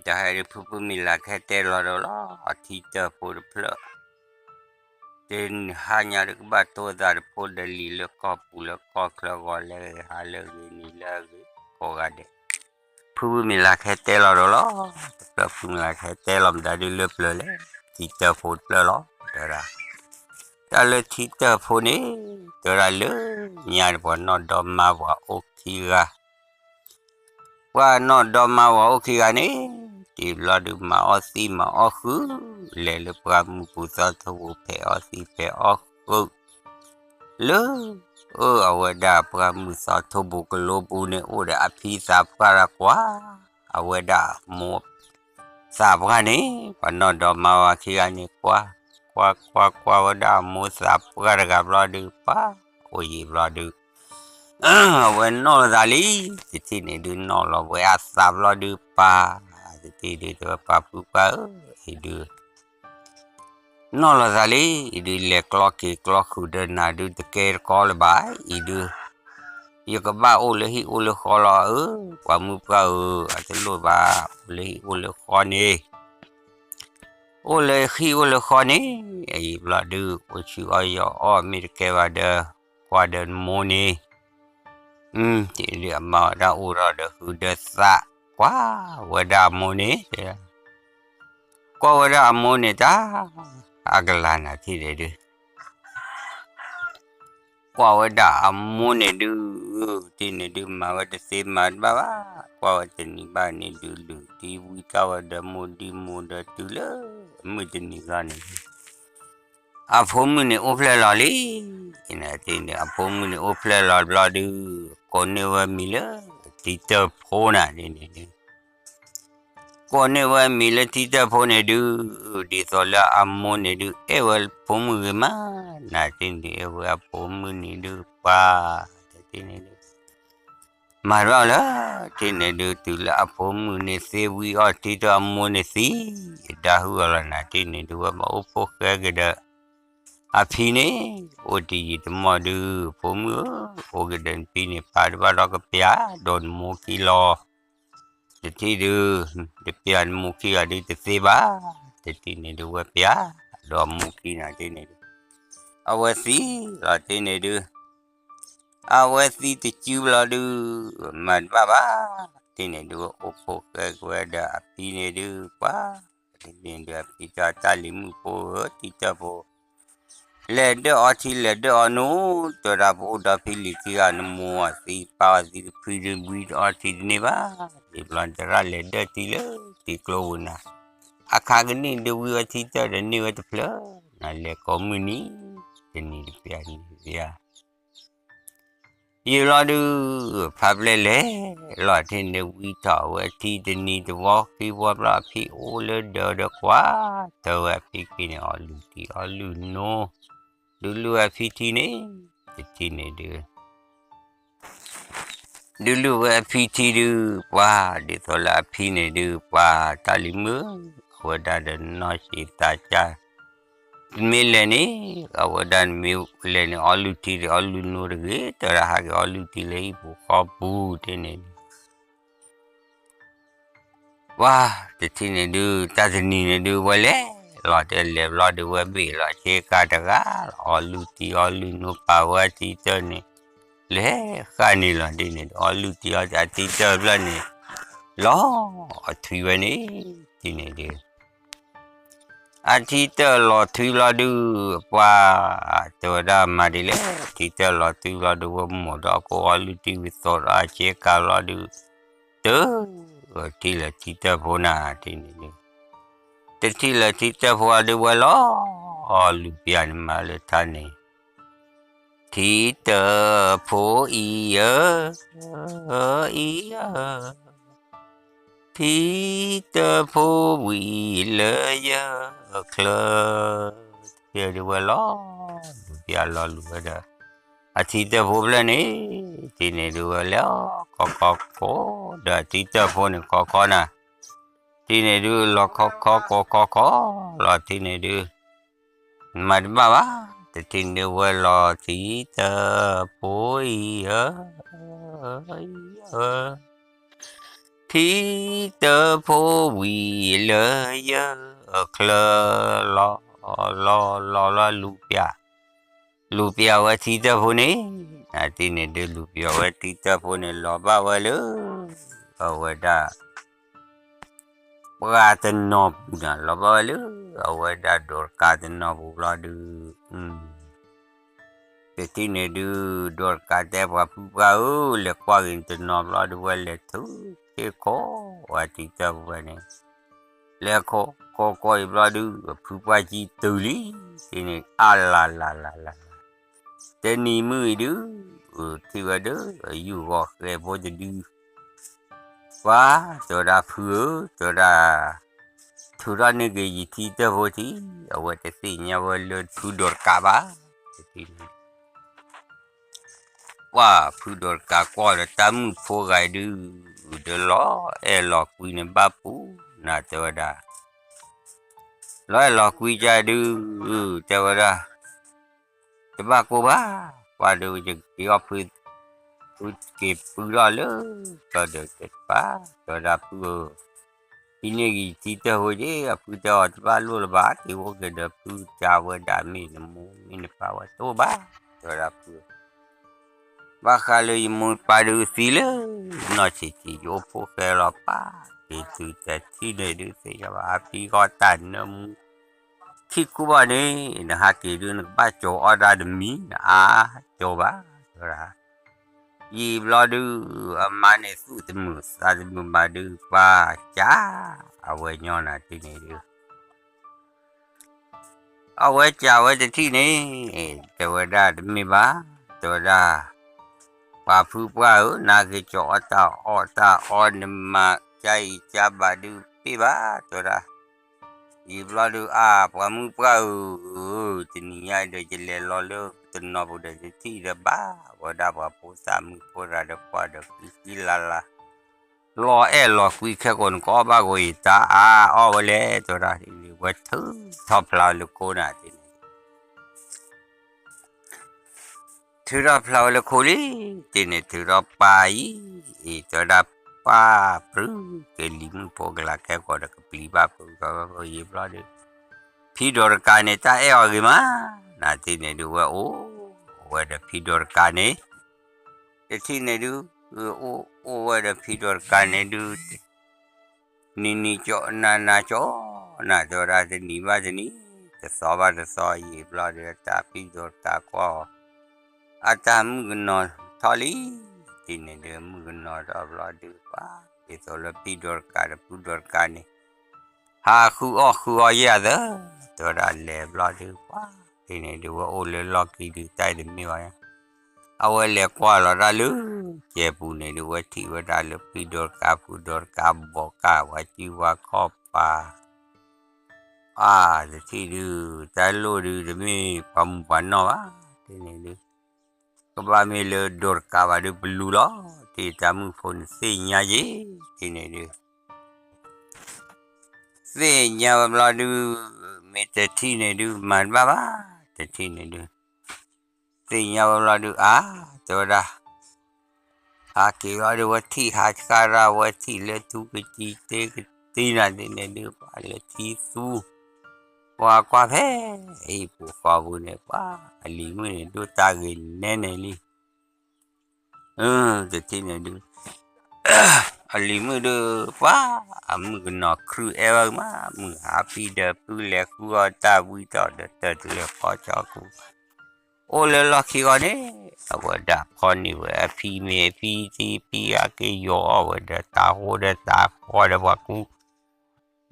တဟဲဒုးဖုဖုမုၢ်လၢ်ခဲတဲလီၤဒီးလီၤ အထံတၢၢ်ဖိတဖျၢၣ်, တဟါညါဒုးကဘၣ်တိသးတဖိဒီးလံာ်လၢကီၢ်ပူၤလၢကီၢ်ချၢဂီၤလၢဂ့ၤဟါလၢဂ့ၤန့ၣ်လၢအဂ့ၤကိးဂၤဒဲး, ဖုဖုမုၢ်လၢ်ခဲတဲလီၤဒီးလီၤ, တဖျၢၣ်ဖုမုၢ်လၢ်ခဲတဲလီၤမတၤဒုးလၢပျၢၤလဲၣ်, ထံတၢၢ်ဖိတဖျၢၣ်လီၤ တဲဒၣ်, တၢ်လၢထံတၢၢ်ဖိန့ၣ်, တဲဒၣ်လၢညါန့ၣ်ပှၤနီၢ်ဒီမါပှၤအိၣ်ခံဂၤ ပှၤနီၢ်ဒီမါဝၤအိၣ်ခံဂၤန့ၣ်, တဘျီဒုးမၤအီၣ်သံမၤအီၣ်ဃုာ်, လဲၤလၢပှၢ်မုၢ်ပူၤသီထိပူၤဖဲးအီၣ်သံဖဲးအီၣ်ဃုာ်, လၢ, အဝဲဒၣ်ပှၢ်မုၢ်သီထိပူၤကလိပူၤန့ၣ် အိၣ်ဒီးအဖံသးပှၢ်တဂၤကွၢ်, အဝဲဒၣ်အမိၢ်သးပှၢ်န့ၣ်, ပှၤနီၢ်ဒီမါဝၤခံဂၤန့ၣ်ကွၢ်, ကွၢ်ကွၢ်ကွၢ်ဝဲဒၣ်အမိၢ်သးပှၢ်တဂၤဘျီဒုးပၢ်, အိၣ်ယံာ်ဘျီဒုး အဝဲနီၣ်လီၤသးလံ, တထံၣ်န့ၣ်ဒုးနီၣ်လီၤဝဲအသးဘျီဒုး ပၢ်, တထံၣ်ဒုးတဲဝဲပၢ်ဖုပၢ်ဧၢ, အံၤဒုး, နီၣ်လီၤသးလံ, အံၤဒုးလဲၤကျီက့ၤကျီဃုာ်ဒီးနၤဒုးတကဲတကီလၢၤဘၣ်, အံၤဒုး, ယကဘၣ်အိၣ်လၢဟံၣ်အိၣ်လၢဃီလီၤဧၢ, ပှၤမုၣ်ပှၢ်ဧၢ, အတလိၣ်ဘၣ်, အိၣ်လၢဟံၣ်အိၣ်လၢဃီန့ၣ် အိၣ်လၢဟံၣ်အိၣ်လၢဃီန့ၣ်, အံၤဘျီဒုး အိၣ်ဆူၣ်အီၣ်ယီၤအီၣ်မ့ၢ်တကဲဘၣ်ဒီး, ကွၢ်ဒီးနမိၢ်န့ၣ်, ဒုးအမၤဝဲဒၣ်အိၣ်ထီၣ်ဒီးဟုဒီးသး, ကွၢ်ဝဲဒၣ်အမိၢ်န့ၣ်, ကွၢ်ဝဲဒၣ်အမိၢ်န့ၣ်တၢ်, အကလၤနၤထံၣ်န့ၣ်ဒုး ကွၢ်ဝဲဒၣ်အမိၢ်န့ၣ်ဒုး, တထံၣ်န့ၣ်ဒုးမၤဝဲတသ့မၤတဘၣ်ဘၣ်, ကွၢ်ဝဲတနံၤဘၣ်န့ၣ်ဒုး လုၢ်တံၢ်ဝံတၢ်ဝဲဒီးမိၢ်ဒံမိၢ်ဒီးတုၤလၢ, မုၢ်တနံၤဂီၢ်န့ၣ်ဒုး, အဖိမုၣ်န့ၣ်အိၣ်ဖျဲၣ်လီၤလံ, တထံၣ်န့ၣ် အဖိမုၣ်န့ၣ်အိၣ်ဖျဲၣ်လီၤဘျီဒုး, ကိးန့ၢ်ဝဲမံၤလၢ, ထံတၢၢ်ဖိနၤဒ်န့ၣ်ဒုး ကိးန့ၢ်ဝဲမံၤလၢထံတၢၢ်ဖိန့ၣ်ဒုး, ဒ်သိးလၢအမိၢ်န့ၣ်ဒုး အဲၣ်ဝဲဖိမုၣ်ဂ့ၤမး, နၤတထံၣ်န့ၣ်ဒုး အဲၣ်ဝဲအဖိမုၣ်န့ၣ်ဒုးပှၤ, တထံၣ်န့ၣ်ဒုး မၤတဘၣ်လၢ, တထံၣ်န့ၣ်ဒုး တုၤလၢအဖိမုၣ်န့ၣ်သ့ဝံအီၣ်ထံတၢၢ်အမိၢ်န့ၣ်သံ, ဒၣ်ဟုၣ်အီၤလီၤနၤတထံၣ်န့ၣ်ဒုး ဝဲဘၣ်အိၣ်ဖိၣ်ဃဲက့ၤဒီး အဖံန့ၣ်, အိၣ်တယံာ်တမီၢ်ဒုး, ဖိမုၣ်ဧၢ, အိၣ်က့ၤဒီးနဖံန့ၣ် ပၢ်တဘၣ်ဒီးကပျၢ်ဒီးနမိၢ်ခံလီၤ, တထံၣ်ဒုး, တပျၢ်နမိၢ်ခံဂၤဒုးတသ့ဘၣ်, တထံၣ်န့ၣ်ဒုးဝဲပျၢ်, ဒီးမိၢ်ခံနၤတထံၣ်န့ၣ်ဒုး, အဝဲသံလီၤတထံၣ်န့ၣ်ဒုး, အဝဲသံတစုဘျီဒုး, မၤတဘၣ်ဘၣ်, တထံၣ်န့ၣ်ဒုး အိၣ်ဖိၣ်ဃဲက့ၤဝဲဒီးအဖံန့ၣ်ဒုးပှၤ, တထံၣ်န့ၣ်ဒုးအဖံတဲတၢ်လံၤမုၣ်ဖိဧၢ ထံတၢၢ်ဖိ လဲၤဒၢၣ်အီထံလဲၤဒၢၣ်အီနိ, တဲဒၣ်ပအိၣ်ဒီးဖံလံၤခံဂၤ နမိၢ်အီၣ်သံပၢ်အီၣ်သံတဖုတဝံတအီထံတန့ၢ်ဘၣ်, ဒ်ဘျီနတရၣ်လဲၤဒၢၣ်ထံလၢထံကျိပူၤနၤ, အခါကနံၣ်ဒုးဝံဝဲထံတၢၢ်ဒီးန့ၢ်ဝဲတဖျၢၣ်, နလဲၤကိးမုၢ်နံၤ, တနံၤတပျၢ်နံၤတပျၢ် ယံာ်လီၤဒုး, ဖါပျဲၢ်လဲၤလီၤတထံၣ်န့ၣ်ဒုး ဝံထီၣ်ဝဲထံတနံၤတဝီခံဝီဘျီ အဖံအိၣ်လၢဒၢးဒီးကွၢ်, တဲဝဲအဖံခံန့ၣ် အီၣ်လုၢ်ထံအီၣ်လုၢ်နိ, ဒုးလုၢ်ဝဲအဖံထံန့ၣ်, တထံၣ်န့ၣ်ဒုး ဒုးလုၢ်ဝဲအဖံထံဒုးပှၤ, ဒ်သိးလၢအဖံန့ၣ်ဒုးပှၤ, တၢ်လံၤမုၣ်, အဝဲဒၣ်ဒီးနီၢ်ဆံးသးစၢ်, နမ့ၢ်လဲၤန့ၣ်, အဝဲဒၣ်နမ့ၢ်လဲၤန့ၣ် အီၣ်လုၢ်ထံဒီးအီလုၢ်နိတဂ့ၤ, တဲဒၣ်ဟးက့ၤအီလုၢ်ထံလၢဟံၣ်ပူၤဃီပူၤတထံၣ်န့ၣ်ဒုး ပှၤ, တထံၣ်န့ၣ်ဒုး တၢ်တနံၤန့ၣ်ဒုး ဝဲလဲၤလီၤတဲလဲၤဘျီဒုး ဝဲဘ့ၣ်လီၤဆ့ကၤတဂၤလီၤ, အီလုၢ်ထံအီလုၢ်နိပာ်ဝဲအထံတၢၢ်န့ၣ်, လဲၤဃၣ်န့ၣ်လီၤဒ်န့ၣ်ဒုး အီလုၢ်ထံအီထံတၢၢ်ဘျီန့ၣ်, လီၤထွံဝဲန့ၣ်, တထံၣ်န့ၣ်ဒုး အထံတၢၢ်လီၤထွံဘျီဒုး, ပှၤ, တဲဝဲဒၣ်မၤဒ်လဲၣ်, ထံတၢၢ်လီၤထွံဘျီဒုး ဝဲမိၢ်ဒီးအကိးအီလုၢ်ထံဝံၤသိးဒီးအဆ့ကၤဘျီဒုး, တ, ထံၣ်လၢထံတၢၢ်ဖိနၤတထံၣ်န့ၣ်ဒုး, တထံၣ်လၢထံတၢၢ်ဖိအီၤဒုး ဝဲလီၤလုၢ်ပျၢ်န့ၣ်မၤလၢထါန့ၣ် ထံတၢၢ်ဖိအံၤဧၢ, အံၤဧၢ, ထံတၢၢ်ဖိဝံၤလၢယချၢ, တထံၣ်ဒုးဝဲလီၤ, လုၢ်ပျၢ်လီၤလုၢ်ဝဲဒီး, အထံတၢၢ်ဖိဖျၢၣ်န့ၣ်, တထံၣ်န့ၣ်ဒုးဝဲလဲၤ, ခီခီကိးဒီးအထံတၢၢ်ဖိန့ၣ်ခီခီနၤ, တထံၣ်န့ၣ်ဒုးလီၤခီခီကိးခီခီ, လီၤတထံၣ်န့ၣ်ဒုး မၤတဘၣ်ဘၣ်, တထံၣ်န့ၣ်ဒုးဝဲလီၤထံတၢၢ်ဖိအံၤဧၢ, အံၤဧၢ, ထံတၢဖိဝံၤလၢယချၢလီၤ, လီၤလီၤလီၤလူၤပျၢ်, လူၤပျၢ်ဝဲထံတၢဖိန့ၣ်, နၤတထံၣ်န့ၣ်ဒုး လူၤပျၢ်ဝဲထံတၢဖိန့ၣ် လီၤဘၣ်ဝဲလၢ အဝဲဒၣ် ပှၢ်တနီၤပူၤန့ၣ် လီၤဘၣ်ဝဲလၢ အဝဲဒၣ်ဒိးတကးတနီၤပူၤဘျီဒုး, တထံၣ်န့ၣ်ဒုး ဒိးတကးတဲပှၤဖုပှၢ်ဧၢ, လဲၤကွၢ်က့ၤတနီၤဘျီဒုး ဝဲလဲၤထုးက့ၤခိးဝဲထံတၢဖိဝဲန့ၣ်, လဲၤခိးခိးကွၢ်အံၤဘျီဒုး အဖုပှၢ်ကံတုၤလံ, တထံၣ်န့ၣ် အါလၢ်လၢ်လၢ်လၢ်လၢ် တနံၤမုၢ်အံၤဒုး ထံၣ်ဝဲဒၣ် ယူၢ်ဂီၤဃဲဖိတဒု ပှၤ တဲဝဲဒၣ်ဖုဧၢ, တဲဝဲဒၣ် ထုးထီၣ်န့ၢ်က့ၤယထံတၢဖိထံး, အဝဲတသ့ၣ်ညါဝဲလၢဖုဒိးတကးဘၣ်, တထံၣ်န့ၣ် ပှၤဖုဒိးတကးကွၢ်ဒီးတၢ်မုၣ်ဖိဂၤဒုး ဒီးလီၤအဲၣ်လီၤကွံန့ၣ်ဘၣ်ပူၤ, နၤတဲဝဲဒၣ် လီၤအဲၣ်လီၤကွံကဒုး တဲဝဲဒၣ် တဘၣ်ကိၢ်ဘၣ်, ပှၤဒီးယက့ၤအီၣ်ဖု, ဖုက့ၤပုၢ်ထီၣ်လၢ ကဒီးတပၢ်, တဲဝဲဒၣ်ဖုဧၢ, ဟံးန့ၢ်က့ၤယထံတၢဖိက့ၤ, အဖုတဲအီၤ တဘၣ်လိၣ်လၢၤဘၣ်, က့ၤအိၣ်က့ၤဒီးဖုကၢ်ဝဲဒၣ် မ့ၢ်နမိၢ်မ့ၢ်နပၢ်ဝဲတအိၣ်ဘၣ်, တဲဝဲဒၣ်ဖုဧၢ ဘၣ်ဃးလၢယမိၢ်ပၢ်ဒုးသံလၢ နီၢ်ဆံးဆံး ယအိၣ်ဖှိၣ်ဃဲလီၤပၢ်, က့ၤတုၤတထံၣ်န့ၣ်ဒုး သ့ၣ်ညါဘၣ် အဖံဂီၢ်တၢ်နၢမူ ခံခူဘၣ်န့ၣ် နဟးက့ၤဒုး နကဘၣ်ကၠီၤအီၣ်တၢ်တမံၤ နအါကၠီၤဘၣ်, တဲဝဲဒၣ်, ယံာ်ဘျီဒုး အမါန့ၣ်သူၣ်တမုာ်သးတမုာ်ဘၣ်ဒုး ပှၤကး အဝဲညီနၤတထံၣ်န့ၣ်ဒုး အဝဲကးဝဲတထံၣ်န့ၣ် တဲဝဲဒၣ်တမ့ၢ်ဘၣ်, တဲဝဲဒၣ်, ပှၤဖုပှၢ်ဧၢ, နက့ၤကၠီၤအီၣ်တၢ်အီၣ်တၢ်အီ နမၤကါအံၤကါဘၣ်ဒုးတပ့ၢ်ဘၣ်, တဲဝဲဒၣ်, ယံာ်ဘျီဒုးအါ ပှၤမုၣ်ပှၢ်ဧၢ, တနံၤညါအံၤဒီး ယလဲၤလီၤလၢတနီၤပူၤဒီးတထံၣ်ဒီးဘၣ်, ဝဲဒၣ်ပှၤဖိသၣ်မုၣ်ဖိတဂၤဒီးကွၢ်ဒီးဃံဃံလၤလၤ လီၤအဲၣ်လီၤကွံခဲကိာ်န့ၣ် ကအီၣ်ဘၣ်ဂီၤအံၤ တၢ်အါအီၣ်ဝဲလဲၣ် တဲဝဲဒၣ်, ဝဲထုးထီၣ်ဖျါဝဲလၢခိၣ်နၤတထံၣ်န့ၣ် ထုးထီၣ်ဖျါဝဲလၢခိၣ်လံ, တထံၣ်န့ၣ် ထုးထီၣ်ပၢ်အံၤ, အံၤ တဲဝဲဒၣ်, ပၢ်ပြူၤက့ၤလံၤမုၣ်ဖိကလၤခဲကိာ်ဒီး ကပျံၤဘၣ်ဖု ကဘၣ်ဖုယံာ်ဘျီဒုး, ဖံဒိးတကးန့ၣ် တၢ်အဲၣ်အီၤဂ့ၤမး, နၤတထံၣ်န့ၣ်ဒုး ဝဲအိၣ်, ဝဲဒီးဖံဒိးတကးန့ၣ် တထံၣ်န့ၣ်ဒုး, အိၣ်အိၣ်ဝဲဒီးဖံဒိးတကးန့ၣ်ဒုး, နံၤနံၤကၠီ နၤနၤကၠီ, နၤတဲဝဲဒၣ် တနံၤဘၣ်တနံၤ, တသီဘၣ်တသီ ယံာ်ဘျီဒုး တၢ်ဖံဒိးတကးကွၢ်အီၤ, အတၢ်မုၣ်ကနီၤထီၣ်လံ, တထံၣ်န့ၣ်ဒုး မုၣ်ကနီၤထီၣ်ဘျီဒုး ပှၤ ဒ်သိးလၢဖံဒိးတကးဒီးဖုဒိးတကးန့ၣ် ဟးဃုအီၣ်ဃုအီယဲၢ်သၢ, တဲဝဲဒၣ်လဲၤဘျီဒုး ပှၤ တထံၣ်န့ၣ်ဒုး ဝဲအိၣ်လၢလီၢ်ခံဒုး တၢ်အံၤတမ့ၢ်ဘၣ်, အဝဲလဲၤကွၢ်လီၤတၢ်လၢ ကဲပူၤန့ၣ်ဒုး ဝဲထံၣ်ဝဲဒၣ်လၢဖံဒိးတကး ဖုဒိးတကး ဘီးကၢ် ပှၤစုပှၤခီၣ်ပၤ အါ တထံၣ်ဒုး တၢ်လိၣ်ဒုး တမ့ၢ်ပှၤမုၣ်ပှၤနီၢ်ဘၣ်, တထံၣ်န့ၣ်ဒုး ကဘၣ်မ့ၢ်လၢဒိးတကးဘၣ်ဒုး ပလူၤလီၤ, တထံၣ်တၢ်မုၣ်ဖိန့ၣ်သ့ၣ်ညါယ့ၣ်, တထံၣ်န့ၣ်ဒုး သ့ၣ်ညါဝဲဘျီဒုး, မ့ၢ်တထံၣ်န့ၣ်ဒုး မၤတဘၣ်ဘၣ်, တထံၣ်န့ၣ်ဒုး သ့ၣ်ညါဝဲဘျီဒုး အါ တဲဝဲဒၣ်, ဟးက့ၤဘျီဒုး ဝဲထံၣ်ဟးဆှၣ်ရၣ် ဝဲထံၣ်လၢထူကတံၤတ့ကတံၤ နၤတထံၣ်န့ၣ်ဒုး ပှၤလၢထံသူ ပှၤကွၢ်ဖဲအဟံၣ်ပူၤဃီပူၤန့ၣ် ပှၤအလံၤမုၣ်န့ၣ် ဒိၣ်တၢ်ဂ့ၤနဲနဲလံ တထံၣ်န့ၣ်ဒုး အလံၤမုၣ်ဒုး ပှၤအမုၣ်ကနီၤ ခရုအဲၣ်ဘၣ်မး မုၢ်ဟါဖံဒီးဖုလဲၤဃုအီၣ်တၢ်ဝံထီၣ်ဒီးတၢ်တလဲၤဃီဆီကူ အိၣ်လၢလီၢ်ခံဂီၢ်န့ၣ် အဝဲဒၣ်ဖီၣ်န့ၢ်ဝဲအဖံမ့ၢ်အဖံထံဖံအါက့ယီၤအီၣ်ဝဲဒီးတၢ်ဟိဒီးတၢ်ဃီဒီးပှၤကူ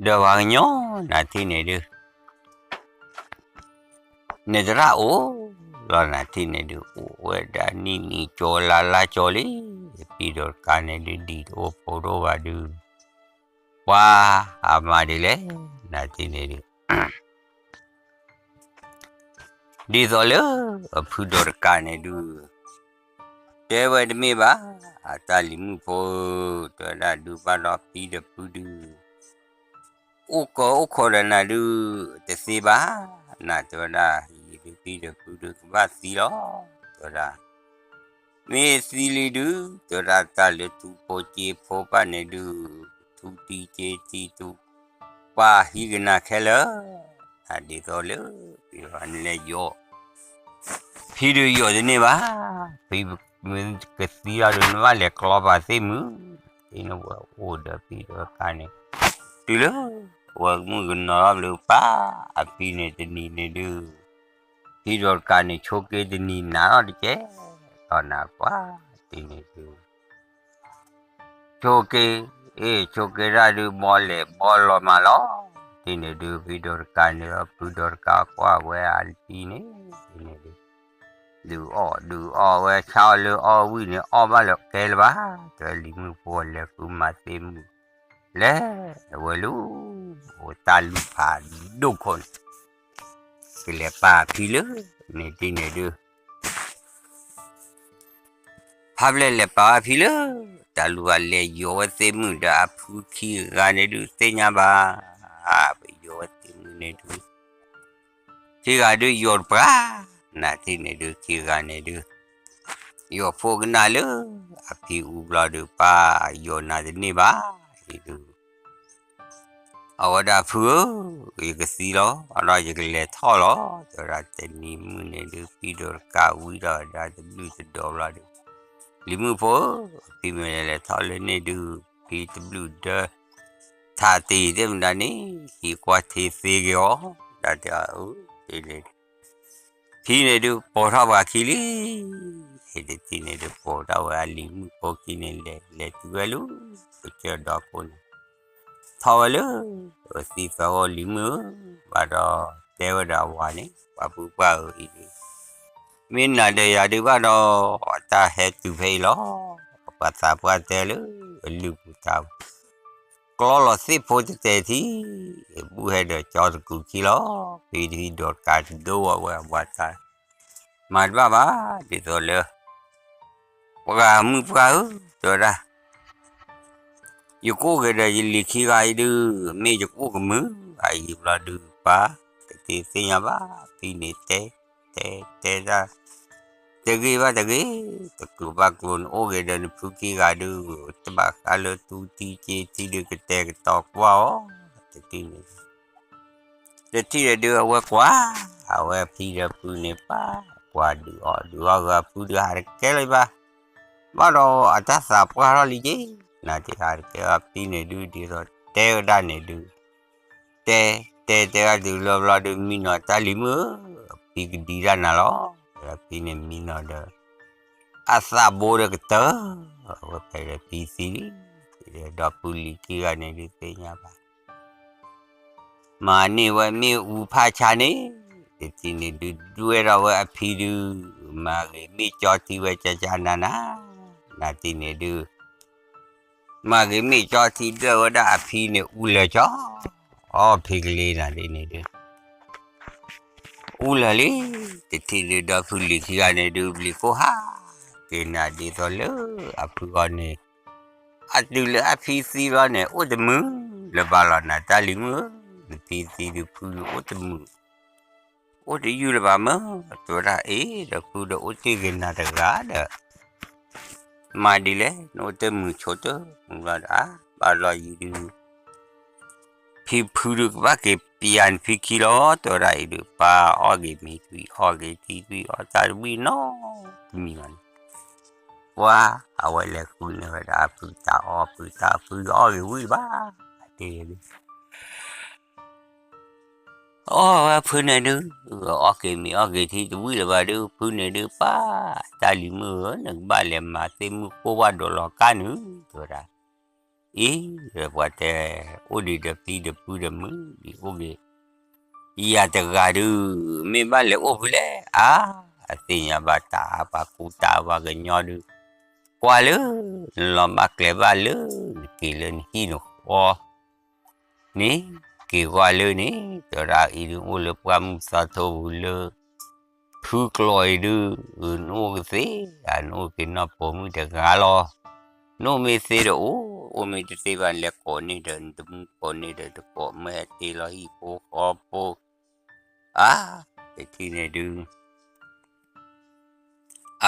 ဒီးပှၤကညီ နၤတထံၣ်န့ၣ်ဒုး န့ၣ်သရၣ်အိၣ်လီၤ နၤတထံၣ်န့ၣ်ဒုး အိၣ်ဝဲဒၣ်နံၣ်နံၣ်ကၠီလါလါကၠီလံ ဖံဒိးတကးန့ၣ်ဒုး ဒံၣ်တအိၣ်ဖိတအိၣ်ဘၣ်ဒုး ပှၤအမၤဒ်လဲၣ် နၤတထံၣ်န့ၣ်ဒုး ဒ်သိးလၢ အဖုဒိးတကးန့ၣ်ဒုး တဲဝဲတမ့ၢ်ဘၣ် အတၢ်လံၤမုၣ်ဖိ တဲဝဲဒၣ်ဒုးဘၣ်ဒီးဖံဒီးဖုဒုး အိၣ်ကၢအိၣ်ခိးဒီးနၤဒုး တသ့ဘၣ် နၤတဲဝဲဒၣ် ယံာ်ဒုးဖံဒီးဖုဒုးကဘၣ်သံလီၤ တဲဝဲဒၣ် မ့ၢ်သံလံဒုး, တဲဝဲဒၣ်တၢ်လၢထူဖိစ့ဖိဘၣ်န့ၣ်ဒုး, ထူတံစ့တံထူ, ပှၤဟံးကနၣ်ခဲလၢာ်, ဒ်သိးလၢ ဖံဒိၣ်ကၢ်န့ၣ်လဲၤယီၤ, ဖံဒုးယီၤတန့ၢ်ဘၣ်, ဖံမ့ၢ်ကသံအီၤဒုး နဘၣ်လဲၤကျီပာ်သ့ၣ်မုၣ်, သ့ၣ်န့ၣ်ဝဲအိၣ်ဒီးဖံဒိၣ်ကၢ်န့ၣ်, တုၤလၢ ဝဲမုၣ်ကနီၤထီၣ်ဘျုးပၢ်, အဖံန့ၣ်တနံၤန့ၣ်ဒုး ဖံဒိၣ်တကးန့ၣ် ဆိက့တနံၤနၤထီၣ်တကဲ, ဒီးနၤကွၢ်, တံၤန့ၣ်ဒုး ဆိက့, အ့ၣ် ဆိက့တၢ်ဒုး ဘီလဲၤဘီလီၤမးလီၤ, တံၤန့ၣ်ဒုး ဖံဒိၣ်တကးန့ၣ်ဒီး ဖုဒိၣ်တကးကွၢ်ဝဲအတံၤန့ၣ်, တံၤန့ၣ်ဒုး ဒုးအီၣ်ဒုးအီၣ်ဝဲ ဆါအီၤလၢအီၣ်ဝံၣ်န့ၣ် အီၣ်ဘၣ်လၢကဲလၢၤဘၣ်, တဲလံၤမုၣ်ဖိလဲၤဃုမၤသ့ၣ်မုၣ် လဲၤဝဲလၢ အိၣ်တၢ်လူၤဖးဒိၣ်ခိၣ်န့ၣ်, ကလဲၤပာ်ဖံလၢ န့ၣ်တံၤန့ၣ်ဒုး ဖးဘျဲၣ်လဲၤပာ်ဝဲဖံလၢ တၢ်လူၤဖး လဲၤယီၤဝဲသ့ၣ်မုၣ်ဒီးအဖုခံဂၤန့ၣ်ဒုး သ့ၣ်ညါဘၣ်, ပယီၤဝဲသ့ၣ်မုၣ်န့ၣ်ဒုး ခံဂၤဒုးယီၤတပှၤ, နၤတံၤန့ၣ်ဒုး ခံဂၤန့ၣ်ဒုး ယီၤဖိကနၣ်လၢ အဖံအူဘျီဒုး ပၢ်ယီၤနၤတန့ၢ်ဘၣ်, အံၤဒုး အဝဲဒၣ်ဖုဧၢ, ယကသံလီၤ, ဒီးယကလဲၤထီၣ်လီၤ, တဲဝဲဒၣ်တနံၤမုၢ်န့ၣ်ဒုး ဖံဒိၣ်တကးဝံၤဒီးဝဲဒၣ်တဘျုးတဒီဘျီဒုး, လံၤမုၣ်ဖိဧၢ, ဖံမ့ၢ်လဲၤထီၣ်လၢန့ၣ်ဒုး ဖံတဘျုးဒၢ ထးတ့ၢ်သ့ၣ်မတၤန့ၣ် ဟံးကွၢ်ထံသ့က့ၤအီၤ, ဒီးတဲအီၤ ဖံန့ၣ်ဒုး ပိာ်ထီၣ်ပှၤခံလံ, တံၤန့ၣ်ဒုး ပိာ်ထီၣ်ဝဲအလံၤမုၣ်ဖိခံန့ၣ် လဲၤလဲၤတုၤဝဲလၢ ကစၢၢ်ဒီခိၣ်န့ၣ်, ထီၣ်ဝဲလၢ သံသီခိၣ် လံၤမုၣ်ဧၢ, ဘၣ်ဒီးတဲဝဲဒၣ်ဝၤန့ၣ် ပှၤပုၢ်ပှၢ်ဧၢအံၤဒုး မ့ၢ်နၤဒီးယၤဒုးဘၣ်ဒီး တၢ်ဟဲတုၤဖဲအံၤလီၤ, ပှၤသးပှၢ်တဲလၢ အလုၢ်ပူၤတၢ်ပူၤ ကျီလီၤသ့ၣ်ဖိတတဲာ်ထံ, ဘူၣ်ဟဲဒီးကၠီတကူာ်ခံလီၤ, ဖံတဖံဒိၣ်တကးတဒိဝဲဝဲအပှၤတၢ်, မၤတဘၣ်ဘၣ်, ဒ်သိးလၢ ပှၤမုၣ်ပှၢ်ဧၢ, တဲဝဲဒၣ် ယကအိၣ်က့ၤဒီးယလံၤခံဂၤအံၤဒုး, မ့ၢ်ယကအိၣ်ကမုာ်အံၤဘျီဒုး ပၢ် တသ့ၣ်ညါဘၣ်, ဖံန့ၣ်တဲ တဲ တဲတၢ် တဂ့ၤဘၣ်တဂ့ၤ, တကျိၤဘၣ်ကျိၤ နအိၣ်က့ၤဒီးနဖုခံဂၤဒုး, တဘၣ်ဃးလၢထူတံစ့တံဒုး ကတဲာ်ကတီၤကွၢ်အီၤ, တထံၣ်န့ၣ် တထံၣ်န့ၣ်ဒုး အဝဲကွၢ်, အဝဲဖံဒီးဖုန့ၣ် ပၢ်ကွၢ်ဒုးအီၣ်ဒုးအီၣ်ဂ့ၤ ဖုဒုးဟးတကဲလၢၤဘၣ်, ဘၣ်ဒီးအတၢ်သးပှၢ်ထီၣ်လံက့ၤ, နၤတ့ဟးတကဲဘၣ်ဖံန့ၣ်ဒုး ဒ်သိးတဲဝဲဒၣ်န့ၣ်ဒုး တဲ တဲ တဲဝဲဒၣ်တုၤလၢဘျီဒုး မံနီၤတၢ်လံၤမုၣ်ဧၢ, ဖံကဒံဒၣ်နၤလီၤ, ဖံန့ၣ်မံနီၤဒီး အသးဘိဒီးကတၢၢ်, အဝဲဖဲဒီးဖံသံလံ, ဒီးဖုလံၤခံဂၤန့ၣ်ဒုးသ့ၣ်ညါဘၣ် မၤန့ၢ်ဝဲမ့ၣ်အူဖးဆါန့ၣ်, တထံၣ်န့ၣ်ဒုး ဒွဲၣ်ထီၣ်ဝဲအဖံဒုး, မၤဂ့ၤမ့ၢ်ကၠီထံဝဲကၠၢကၠၢနၤနၤ, နၤတ့ၢ်န့ၣ်ဒုး မၤဂ့ၤမ့ၢ်ကၠီထံဒွဲၣ်ဝဲဒၣ်အဖံန့ၣ် အူလၢာ်ကၠီ, အီဖံကလ့နၤတ့ၢ်န့ၣ်ဒုး အူလၢာ်လံ, တထံၣ်ဒုးဒီးဖုလံၤခံဂၤန့ၣ်ဒုး ဘျံးခိၣ်ဟးက့ၤနၤဒ်သိးလၢအဖုအီၤန့ၣ်, အတုၤလၢအဖံသံဘျီန့ၣ် အိၣ်တမုာ်လၢၤဘၣ်လီၤ နၤတၢ်လံၤမုၣ်ဧၢ, နဖံသံဒုးဖုဒုးအိၣ်တမုာ် အိၣ်တယုၢ်လၢၤဘၣ်မၢ်, တဲဝဲဒၣ်အ့ၣ် ဒီးဖုဒီးအိၣ်တ့ၢ်ဂ့ၤနၤတဂၤဒီး မၤဒ်လဲၣ် နအိၣ်တမုာ်ဆိတမုာ်ဘျီဒီး ဘၣ်လီၤယံၤဒုး ဖံဖုဒုးကဘၣ်က့ၤပျးနဖံခံလီၤ တဲဝဲဒၣ်အံၤဒုး ပၢ်အီၣ်ဂ့ၤမ့ၤထွံၣ် အီၣ်ဂ့ၤထံထွံၣ် အီၣ်တၢ်တဝံၣ်နီတမံၤဘၣ်န့ၣ်, ပှၤအဝဲလဲၤဃုန့ၢ်ဝဲဒၣ်အဖုတၢ်အီၣ် ဖုတၢ်ဖုအီၣ်ဂ့ၤဝံၣ်ဘၣ်, တ့ၢ်ဒုး အီၣ်ဝဲဖုန့ၣ်ဒုး, အီၣ်က့ၤမ့ၤအီၣ်ဂ့ၤထံတဝံၣ်လၢၤဘၣ်ဒုး ဖုန့ၣ်ဒုး ပၢ်တၢ်လံၤမုၣ်ဧၢ နကဘၣ်လဲၤမၤသ့ၣ်မုၣ်ကိၢ်ဘၣ်ဒိးလီၤကါနုာ် တဲဝဲဒၣ်, အံၤ ပှၤတဲ အိၣ်ဒံးဒီးဖံဒီးဖုဒီးမုၣ်ဒံးအိၣ်ဂ့ၤ, ယၤတဂၤဒုး မ့ၢ်ဘၣ်လဲၤအိၣ်ဖုလဲၣ် အါ, အသ့ၣ်ညါဘၣ်တၢ်အါပှၤကူတၢ်အါပှၤကညီဒုး, ကွၢ်လၢ နလီၤဘၣ်ကျဲဘၣ်လၢ နက့ၤလၢနဟံၣ်နဃီ န့ၣ် က့ၤကွၢ်လၢန့ၣ် တဲဝဲဒၣ်အံၤဒုးအိၣ်လၢပှၢ်မုၢ်သီထိပူၤလၢ ဖုကျိာ်အံၤဒုး နအိၣ်ကသ့ဧါ နအိၣ်က့ၤနီၢ်ပိာ်မုၣ်တဂၤလီၤ, နအိၣ်မ့ၢ်သ့ဒီးအိၣ် အိၣ်မ့ၢ်တသ့ဘၣ် လဲၤကိးန့ၢ်ဒီးနတမုၣ် ကိးန့ၢ်ဒီးတကိး မ့ၢ်ဟဲတ့လီၤဟံၣ်ဖိဃီဖိ အါ တထံၣ်န့ၣ်ဒုး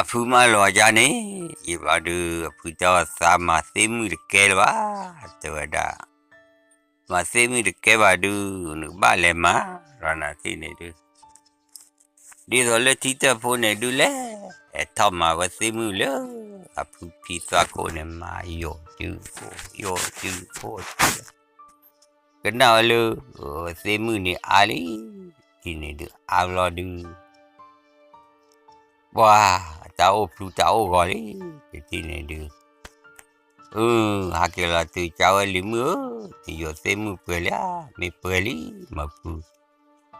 အဖုမၢလီၤယါန့ၣ်, ယံာ်ဘျီဒုး အဖုတဲအီၤ သးမၤသ့ၣ်မုၣ်တကဲလၢၤဘၣ်, တဲဝဲဒၣ်, မၤသ့ၣ်မုၣ်တကဲဘၣ်ဒုး နကဘၣ်လဲၤမၤ, ဒီးနၤထံၣ်န့ၣ်ဒုး ဒ်သိးလၢထံတၢၣ်ဖိန့ၣ်ဒုးလဲၣ်, အဲၣ်ထီၣ်မၤဝဲသ့ၣ်မုၣ်လၢ အဖုဖံသွါခိၣ်န့ၣ် မၤယိာ်စုခိၣ် ယိာ်စုခိၣ်, ကနၣ်ဝဲလၢ သ့ၣ်မုၣ်န့ၣ်အါလံ, ထံၣ်န့ၣ်ဒုးအါဘျီဒုး ပှၤတၢ်အိၣ်ဖျူတၢ်အိၣ်ဂီၤလံ, တထံၣ်န့ၣ်ဒုး အၢ ဟးက့ၤလီၤတုၤ ကၢ်ဝဲလံၤမုၣ်ဧၢ, နယိာ်သ့ၣ်မုၣ်ပှဲၤလံဧါ, မ့ၢ်ပှဲၤလံ မၤဖု,